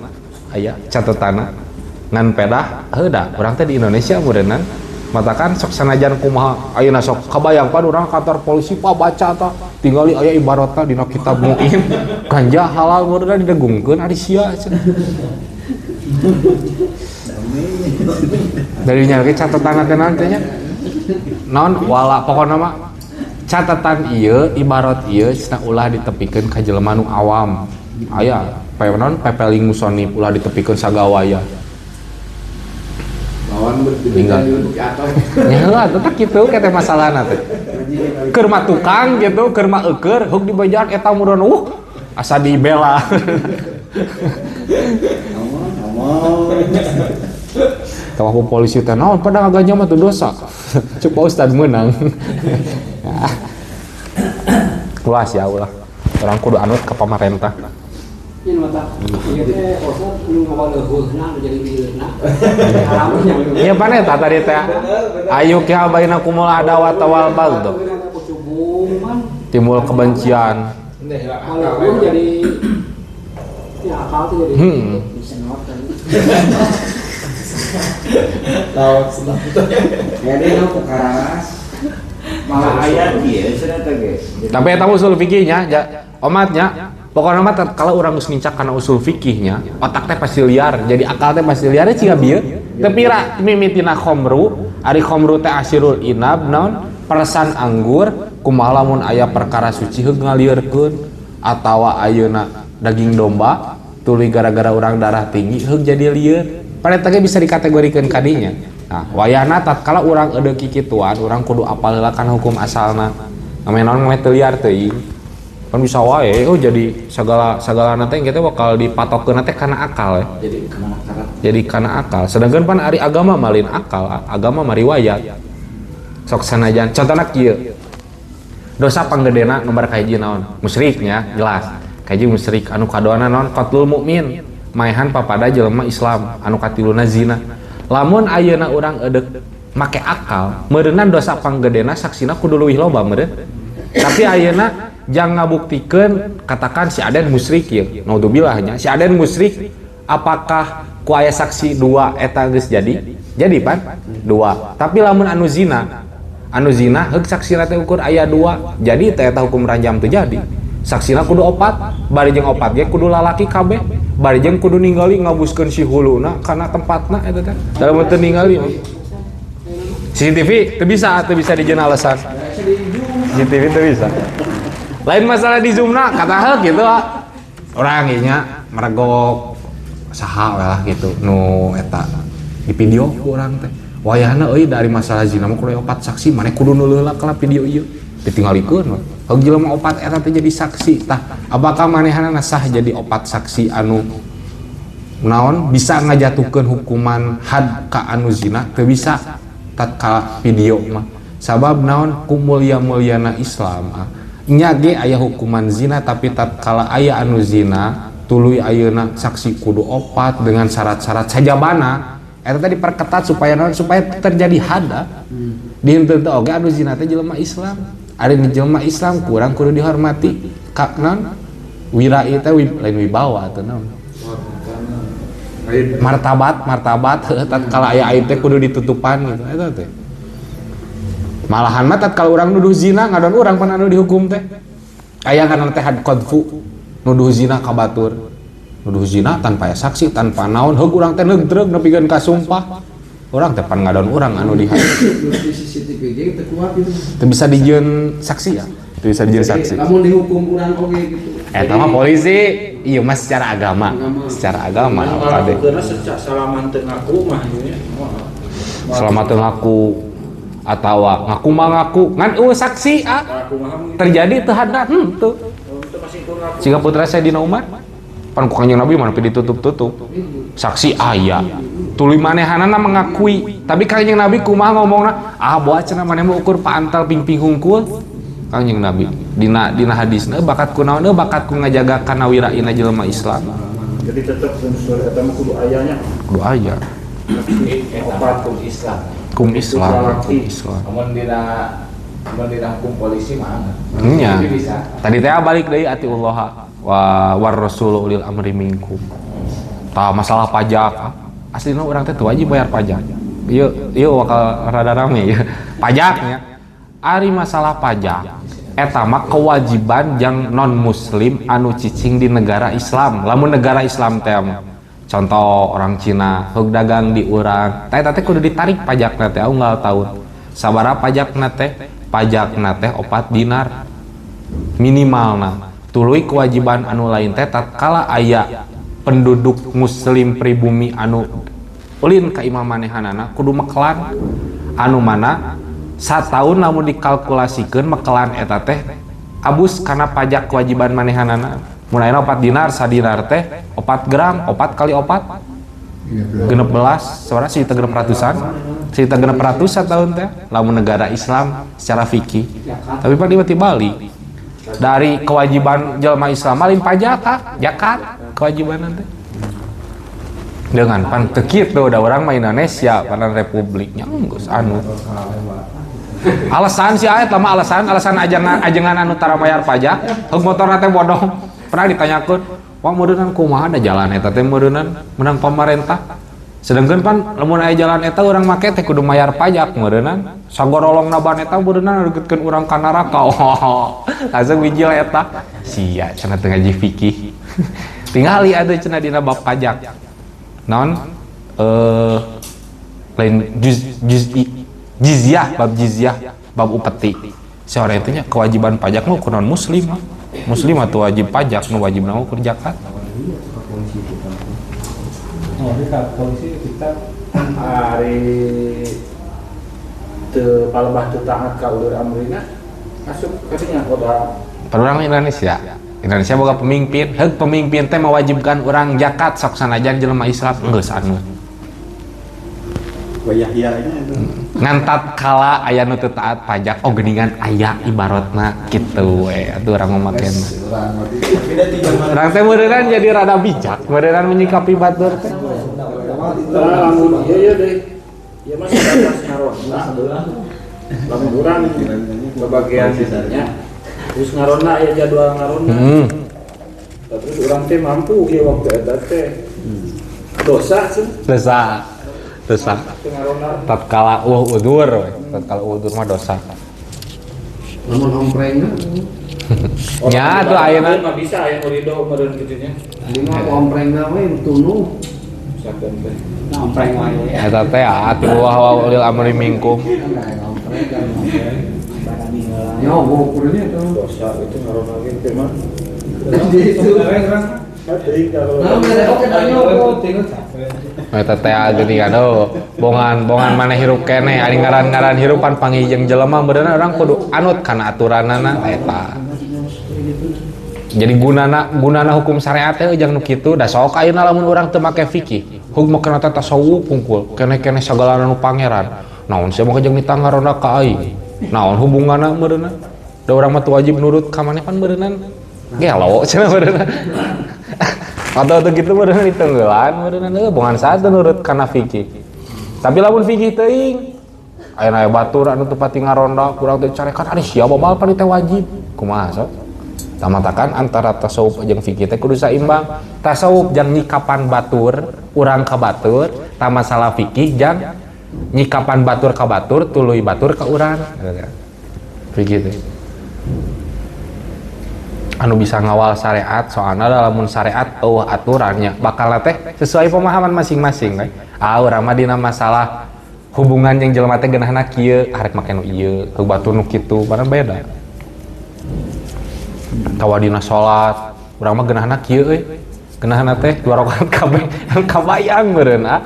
aya catetanna. Ngan pedah heuda urang teh di Indonesia meureunnan matakan sok sanajan kumaha ayeuna sok kabayang pan urang kantor polisi pa baca tah tinggali aya ibaratna dina kitab Mu'in ganja halal meureunna didegungkeun ari sia cenah. Dari nya ge catatan teh naon teh nya naon wala pokona mah catatan ieu ibarat ieu cenah ulah ditepikeun ka jelema nu awam. Aya non pepeling musonif ulah ditepikeun sagawaya. Lawan Tinggal. Nya heula tetep kitu kete masalahna teh. Keur mah tukang gitu, keur mah eueur, heug dibejaan eta meureun asa dibela. Tahu aku polisi teh naon pada ngaganja mah teu dosa. Cuk Pak Ustad meunang. Ulah sia ulah. Orang kudu anut ka pamarentah. Ieu mah ieu teh osok nu ngawaleuhna jadi liurna. Ieu pan eta tadi teh. Ayu ki bainakumul adawata wal baghdha. Timbul kebencian. Walaupun jadi ya akal tuh jadi bisa nonton. Laut sebelah Jadi nu kararas malah aya ieu cenah teh guys. Tapi eta usul fikihnya omatnya pokoknya mah kalau urang geus nincak kana usul fikihnya otak teh pasti liar, jadi akal teh pasti liar ciga bieu. Teu pira mimitina khamru, ari khamru teh asirul inab naon peresan anggur kumaha lamun aya perkara suci heug ngalieurkeun atawa ayeuna daging domba tuluy gara-gara urang darah tinggi heug jadi lieur. Pada teh bisa dikategorikeun kadinya. Nah, wayahna tatkala urang eudeuh kikituan, urang kudu apal heula kana hukum asalna. Namanya naon mah teu liar teuing. Kan bisa wae oh jadi sagala teh kita bakal dipatokeun teh kana akal ya. Jadi kana akal. Jadi kana akal. Sedangkan pan ari agama malin akal, agama mah riwayat. Sok sanajan contohna kieu. Dosa panggedena nomor kahiji naon? Musyriknya jelas. Kahiji musyrik anu kaduana naon? Qatlul mukmin. Maehan papada jelema Islam anu katiluna zina. Lamun ayeuna urang eudeuh make akal, meureunna dosa panggedena saksina kudu leuwih loba meureun. Tapi ayeuna jang ngabuktikeun katakan si Aden musyrik ieu. Naudzubillah nya, si Aden musyrik apakah ku aya saksi dua eta geus jadi? Jadi pan? Dua. Tapi lamun anu zina heug saksina teh ukur aya dua, jadi teh eta hukum ranjam teu jadi. Saksina kudu opat, bari jeung opat ge kudu lalaki kabeh, bari jeung kudu ningali ngabuskeun si huluna kana tempatna eta teh. Dalam teu ningali CCTV teu bisa dijieun alasan. CCTV teu bisa. Lain masalah di zoomna kata heug gitu ah. Orang ieu nya meregok saha we lah gitu nu eta di video ku urang teh. Wayahna euy dari masalah zina mah kudu opat saksi, maneh kudu nuleulah kana video ieu. Ditinggalikeun we. Heug jelema opat eta teh jadi saksi. Tah, apakah manehanana sah jadi opat saksi anu naon bisa ngajatuhkeun hukuman had ka anu zina? Teu bisa tatkala video mah. Sabab naon ku mulia-muliana Islam ah. Nya ge aya hukuman zina tapi tatkala aya anu zina tuluy ayeuna saksi kudu opat dengan syarat-syarat sajabana. Eta teh diperketat supaya naon supaya terjadi had. Di henteu teh oge anu zina teh jelema Islam. Ari jelema Islam kurang kudu dihormati ka naon wira ieu teh lain wibawa atuh naon. Martabat heuh tatkala aya aib teh kudu ditutupan gitu eta teh. Malahan mah tatkala urang nuduh zina ngadon urang pan anu dihukum teh. Aya kana teh had qadfu nuduh zina ka batur. Nuduh zina tanpa aya saksi, tanpa naon, heug urang teh neugreug nepikeun ka sumpah. Urang teh pan ngadon urang anu di di CCTV ge teu kuat gitu. Teu bisa dijieun saksi ya. Teu bisa dijieun saksi. Lamun dihukum urang oge gitu. Eta mah polisi, ieu mah secara agama. Secara agama kade. Salaman teu ngaku mah ieu nya. Selama teu ngaku atawa ngaku mah ngaku ngan eueuh saksi ah. Terjadi teu hadna henteu. Siga putra Sayyidina Umar pan ku Kanjeng Nabi mah ditutup-tutup. Saksi aya. Tuluy manehanana mengakui, tapi Kanjeng Nabi kumaha ngomongna? Ah boa cenah maneh mah ukur paantal pingping hungkul. Kanjeng Nabi dina hadisna bakat ku naon bakat ku ngajaga kana wiraina jelema Islam. Jadi tetep unsur eta mah kudu aya nya. Kudu aya. Eta hukum Islam. Hukum Islam, hukum Islam. Amun dina hukum polisi mah. Nya. Tadi teh balik deui atiullah wa war rasul ulil amri minkum. Tah masalah pajak. Aslina urang teh wajib bayar pajak. Ieu bakal rada rame ya. Pajaknya. Ari masalah pajak eta mah kewajiban jang non muslim anu cicing di negara Islam. Lamun negara Islam teh mah. Contoh orang Cina heug dagang di urang. Tah eta teh kudu ditarik pajakna teh unggal taun. Sabaraha pajakna teh? Pajakna teh 4 dinar minimalna. Tuluy kewajiban anu lain teh tatkala aya Penduduk muslim pribumi anu ulin ka imah manehanana kudu mekelan anu mana sataun lamun dikalkulasikeun mekelan eta teh abus kana pajak kewajiban manehanana. Mun ayeuna 4 dinar, sadinar teh 4 gram, 4 kali 4 16, sebenarnya sejuta genep ratusan, sejuta genep ratusan tahun teh lamun negara Islam secara fikih. Tapi pan tiba Bali dari kewajiban jelma Islam lain pajak zakat kewajiban nanti dengan pan teu kitu da urang mah Indonesia panan republiknya geus anu alasan si aya mah alasan alasan ajengan ajengan anu tara bayar pajak heug motorna teh bodong pernah ditanyakeun wah meureunnan kumaha da jalan eta teh meureunnan menang pamarentah sedangkan pan lamun aya jalan eta urang make teh kudu mayar pajak meureunnan sagorolongna ban eta meureunnan deukeutkeun urang ka neraka. Oh, langsung bijil eta sia cenah teu ngaji fikih. Tingali atuh cenah dina bab pajak non lain jizyah bab jizyah bab upeti seorang itu nya kewajiban pajak mah kunaon muslim muslim atau wajib pajak nu wajib na ukur zakat. Oh, di polisi kita hari teu palebah teu taat ka ulur amrina asup kadinya kota orang Indonesia. Indonesia boga pemimpin, heug pemimpin teh mewajibkan urang zakat sok sanajan jelema Islam geus anu. Wayah nya itu. Ngan tatkala aya nu teu taat pajak, oh geuningan aya ibaratna kitu we atuh urang mah makena. Urang teh meureunnan jadi rada bijak, meureunnan menyikapi batur teh. Lamun ieu ieu deui. Ieu mah sabatas ngaronda. Lamun urang babagian sisanya terus ngaronda aya jadwal ngaronda. Terus urang teh mampu ieu waktu eta teh. Dosa cenah. Dosa. Dosa. Tatkala eueuh udzur we, tatkala udzur mah dosa. Lamun omprengna nya atuh ayeuna mah bisa aya nu ridho meureun kitu nya. Ieu mah omprengna we tunuh. Sakeun teh. Nah, ompreng wae. Eta teh atuh wa ulil amri minkum. Ya, ukurnya itu. Dosa itu ngaronda ge teh mah. Itu. Eta teh geuningan oh bongan-bongan maneh hirup keneh ari ngaran-ngaran hirupan panggih jeung jelema meureunna urang kudu anut kana aturanana eta. Jadi gunana hukum syariat teh jeung nu kitu da sok ayeuna lamun urang teu make fikih, hukum kana teh tasawuf hungkul, keneh-keneh sagalana nu pangeran. Naon sia mah jeung mita ngaronda ka aing. Naon hubunganna meureunna? Da urang mah teu wajib nurut ka maneh pan meureunna gelo cenah meureunna. Atau tuh gitu meureunna ditenggelan meureunna heuh bongan saha teu nurut kana fikih. Tapi lamun fikih teuing ayeuna aya batur anu teu pati ngaronda kurang teh carekan ari sia babal pan teh wajib. Kumaha sok? Tamatakan antara tasawuf jeung fikih teh kudu saimbang. Tasawuf jang nyikapan batur urang ka batur, tah masalah fikih jang nyikapan batur ka batur tuluy batur ka urang. Fikih teh anu bisa ngawal syariat soalna lamun syariat eueuh aturannya bakal teh sesuai pemahaman masing-masing we. Ah urang mah dina masalah hubungan jeung jelema teh geunahna kieu arek make nu ieu heuh batur nu kitu barang beda. Tawa dina salat urang mah geunahna kieu euy geunahna teh 2 rakaat kabeh kabayang meureun ah.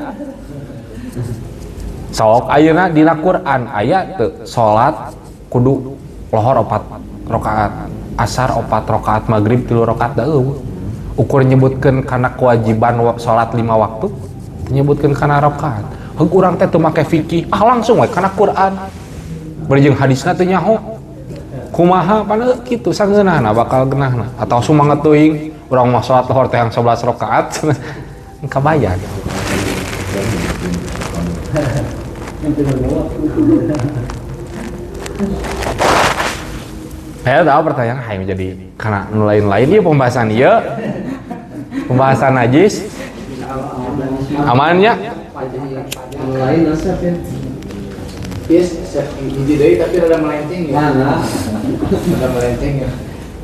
Sok ayeuna dina Quran aya teu salat kudu lohor 4 rakaat asar 4 rakaat maghrib 3 rakaat da eueuh. Ukur nyebutkeun kana kewajiban salat 5 waktu nyebutkeun kana rakaat. Heug urang teh teu make fikih ah langsung we kana Quran. Bari jeung hadisna teu nyaho. Kumaha pan kitu sangeunahna bakal geunahna atau sumanget teuing urang mah salat lohor teh yang 11 rakaat kabayang. Saya tahu pertanyaan hai jadi karena nu lain-lain ieu pembahasan ieu pembahasan najis amannya lain asap ya. Yes, hiji deui tapi rada melenceng ya. Mana? Rada melenceng ya.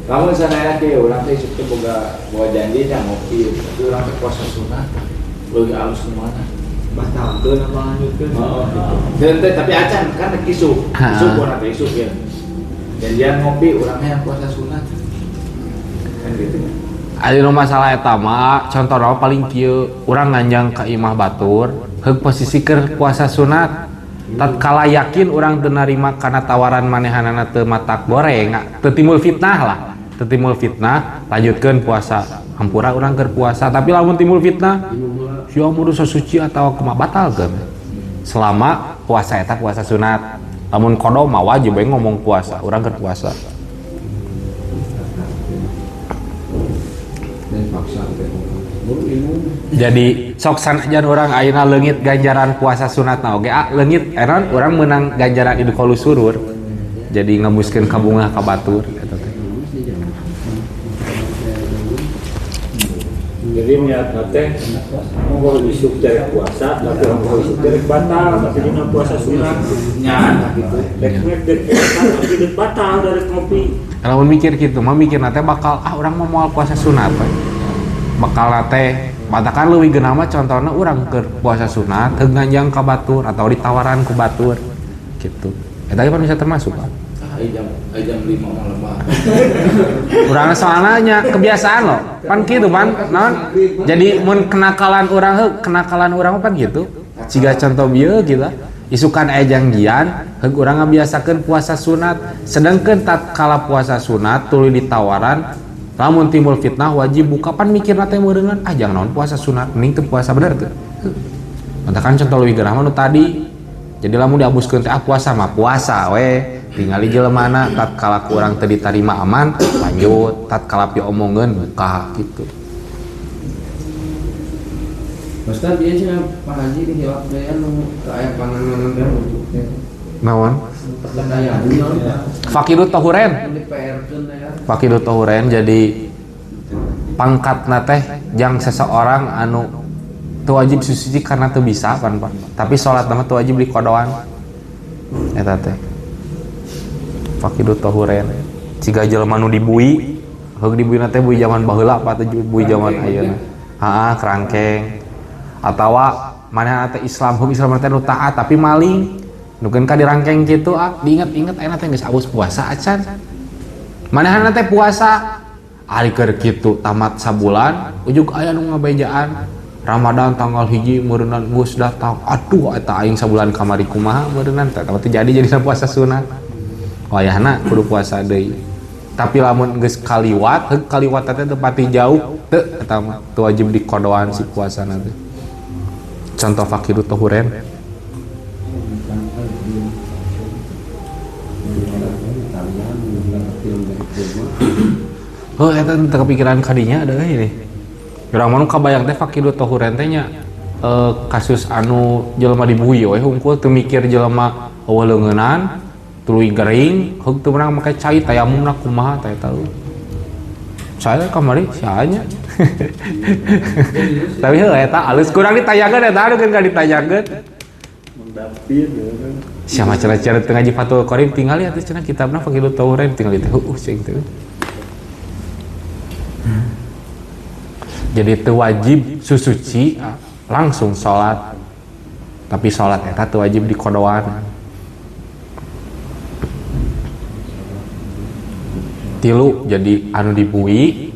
Lamun sanaya teh urang teh isuk teh boga janji nya ngopi, tapi urang teh puasa sunah leuwih alus nu mana? Batalkeun apa lanjutkeun? Heeh gitu. Dan teh tapi acan kan isuk. Isuk urang teh isuk ya. Janjian ngopi urangnya yang puasa sunat. Kan gitu. Ari nu masalah eta mah contohna paling kieu urang nganjang ka imah batur heug posisi keur puasa sunat tatkala yakin urang teu narima kana tawaran manehanana teu matak goreng teu timbul fitnah lah teu timbul fitnah lanjutkeun puasa hampura urang keur puasa tapi lamun timbul fitnah sia mun suci atawa kumaha batalkeun selama puasa eta puasa sunat lamun qada mah wajib we ngomong puasa urang keur puasa. Jadi sok sanajan urang ayeuna leungit ganjaran puasa sunatna oge ah leungit enon urang meunang ganjaran idkhulus surur. Jadi ngembuskeun ka bungah ka batur eta teh. Jadi niatna teh monggo isuk dari puasa tapi monggo isuk dari batal tapi dina puasa sunat nya gitu. Rek rek puasa tapi dek batal dari ngopi. Lamun mikir kitu mah mikirna teh bakal ah urang mah moal puasa sunat we. Bakal teh matakan leuwih geunah mah contohna urang keur puasa sunat teu nganjang ka batur atau ditawaran ku batur gitu. Eta ge pan bisa termasuk Pak. Ah jam 5 malam mah. Urang soalna nya kebiasaan loh. Pan kitu pan naon? Jadi mun kenakalan urang heuh kenakalan urang mah pan gitu. Siga contoh bieu gitu. Isukan aya jangjian heug urang ngabiasakeun puasa sunat sedangkeun tatkala puasa sunat tuluy ditawaran lamun timbul fitnah wajib buka pan mikirna teh meureungan ah jangan naon puasa sunat mending teu puasa bener teu. Matakan contoh leuwih geunah mah nu tadi. Jadi lamun diabuskeun teh ah puasa mah puasa we tingali jelemana tatkala ku urang teu ditarima aman lanjut tatkala piomongeun buka gitu. Ustaz dia cenah Pak Haji di hilap deui anu teu aya pananganan teh rujuk teh. Naon? Fakidut Tohuren. Fakidut Tohuren jadi pangkatna teh jang seseorang anu teu wajib suci karena teu bisa pan Pak. Tapi salat mah teu wajib dikodoan. Eta teh. Fakidut Tohuren. Ciga jelema nu dibui, heug dibuina teh bui zaman baheula apa teh bui zaman ayeuna. Heeh, kerangkeng. Atawa manehna teh Islam, hukum Islam teh nu taat tapi maling. Nukeun ka dirangkeng kitu ah, diinget-inget ayeuna teh geus abus puasa acan. Manehna teh puasa ari keur kitu tamat sabulan ujug aya nu ngabejaan Ramadan tanggal 1 meureunnan geus datang. Aduh eta aing sabulan kamari kumaha meureunnan teh teh jadi jadi puasa sunat. Wayahna kudu puasa deui. Tapi lamun geus kaliwat, heug kaliwat teh teu pati jauh teu eta mah teu wajib dikodoan si puasana teh. Contoh fakirut tohuren. Oh, eta teu kepikiran kadinya ada euy ini. Urang mah nu kabayang teh fakirut tohuren teh nya kasus anu jelema dibui we hungkul teu mikir jelema eueuh leungeunnan tuluy gering heug teu meunang make cai tayamumna kumaha teh eta. Saya kamari saanya. Tapi heuh eta alus kurang ditanyakeun eta anu keun ditanyakeun. Mendapir kan. Sia mah cenah teu ngaji Fathul Qorib tingali atuh cenah kitabna Fakidut Tohuren tingali teh heuh cing teh. Jadi teu wajib susuci langsung salat. Tapi salat eta teu wajib dikodoan. Tilu jadi anu dibui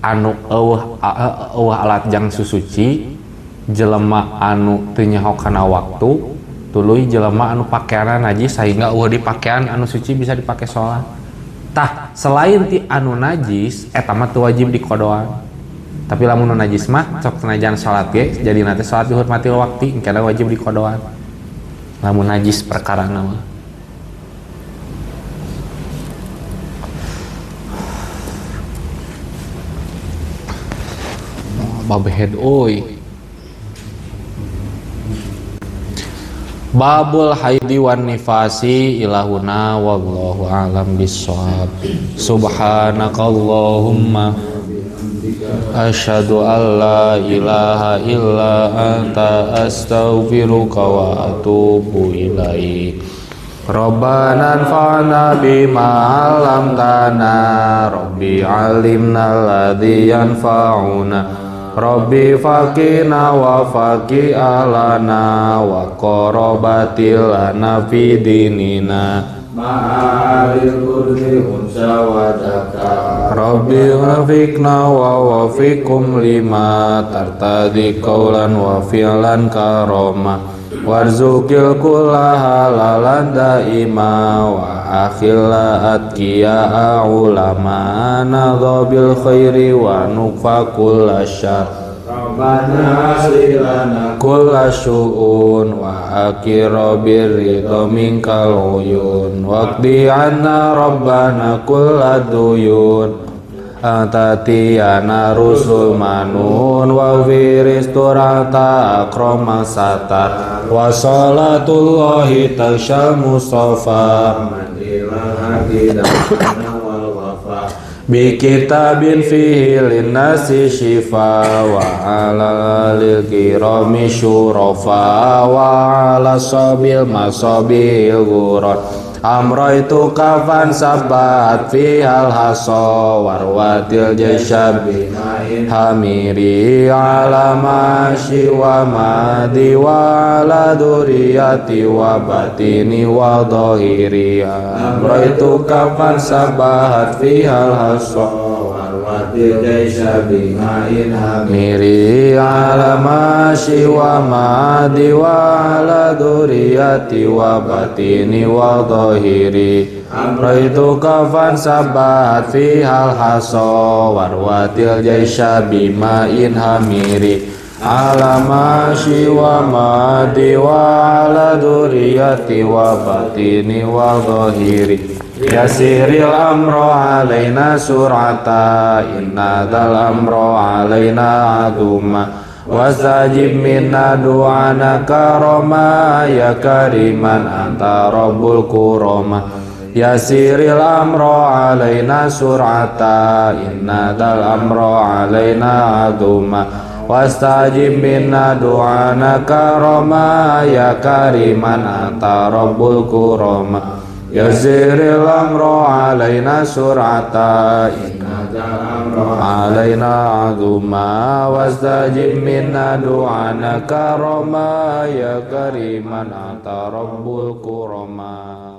anu eueuh alat jang susuci jelema anu teu nyaho kana waktu tuluy jelema anu pakeanna najis sehingga eueuh dipakean anu suci bisa dipake salat. Tah selain ti anu najis eta mah teu wajib dikodoan. Tapi lamun nu najis mah sok sanajan salat ge jadi teh salat dihormati waktu engkena wajib dikodoan. Lamun najis perkarana mah. Babehed oi. Babul haidi wan nifasi ilahuna wallahu a'lam bissawab. Subhanakallahumma asyhadu an la ilaha illa anta astaghfiruka wa atubu ilaik. Rabbana anfa'na bima 'allamtana rabbi 'allimna alladzi yanfa'una Rabbi faqina wa faqi alana wa qarabatil lana fi dinina. Ma'alil kurdi unsa wa daka Rabbi wafiqna wa wafiqkum lima tartadi qawlan wa fi'lan karoma warzuqil kulla halalan daima wa akhilla atqiya ulama nadha bil khairi wa nukfa kulla syar Rabbana aslilana kulla syu'un wa akhira birridha minkal uyun waqdi anna rabbana kulla duyun antatiyana rusul manun wa firisturata akrama satar wa salatullahi tashal mustafa man ilal haqi da'ana wal wafa bi kitabin fihi linnasi syifa wa ala lil kirami syurafa wa ala sabil masabil ghurat amraitu kafan sabat fi al haso warwatil jasyabi hamiri ala masyi wa madi wa ala duriyati wa batini wa dhahiri amraitu kafan sabat fi al haso warwatil jasyabi hamiri ala masyi wa madi wa ala duriyati wa batini wa dhahiri amraitu kafan sabat fi hal haso warwatil jaisha bima'in hamiri ala masyi wa madi wa ala duriyati wa batini wa dhahiri yasiril amro alaina surata inna dal amro alaina aduma wastajib minna du'ana karoma ya kariman anta rabbul kuroma yasiril amro alaina surata inna dal amro alaina aduma wastajib minna du'ana karoma ya kariman anta rabbul kuroma yasiril amro alaina surata inna dal amro alaina azuma wastajib minna du'ana karoma ya kariman anta rabbul kurama.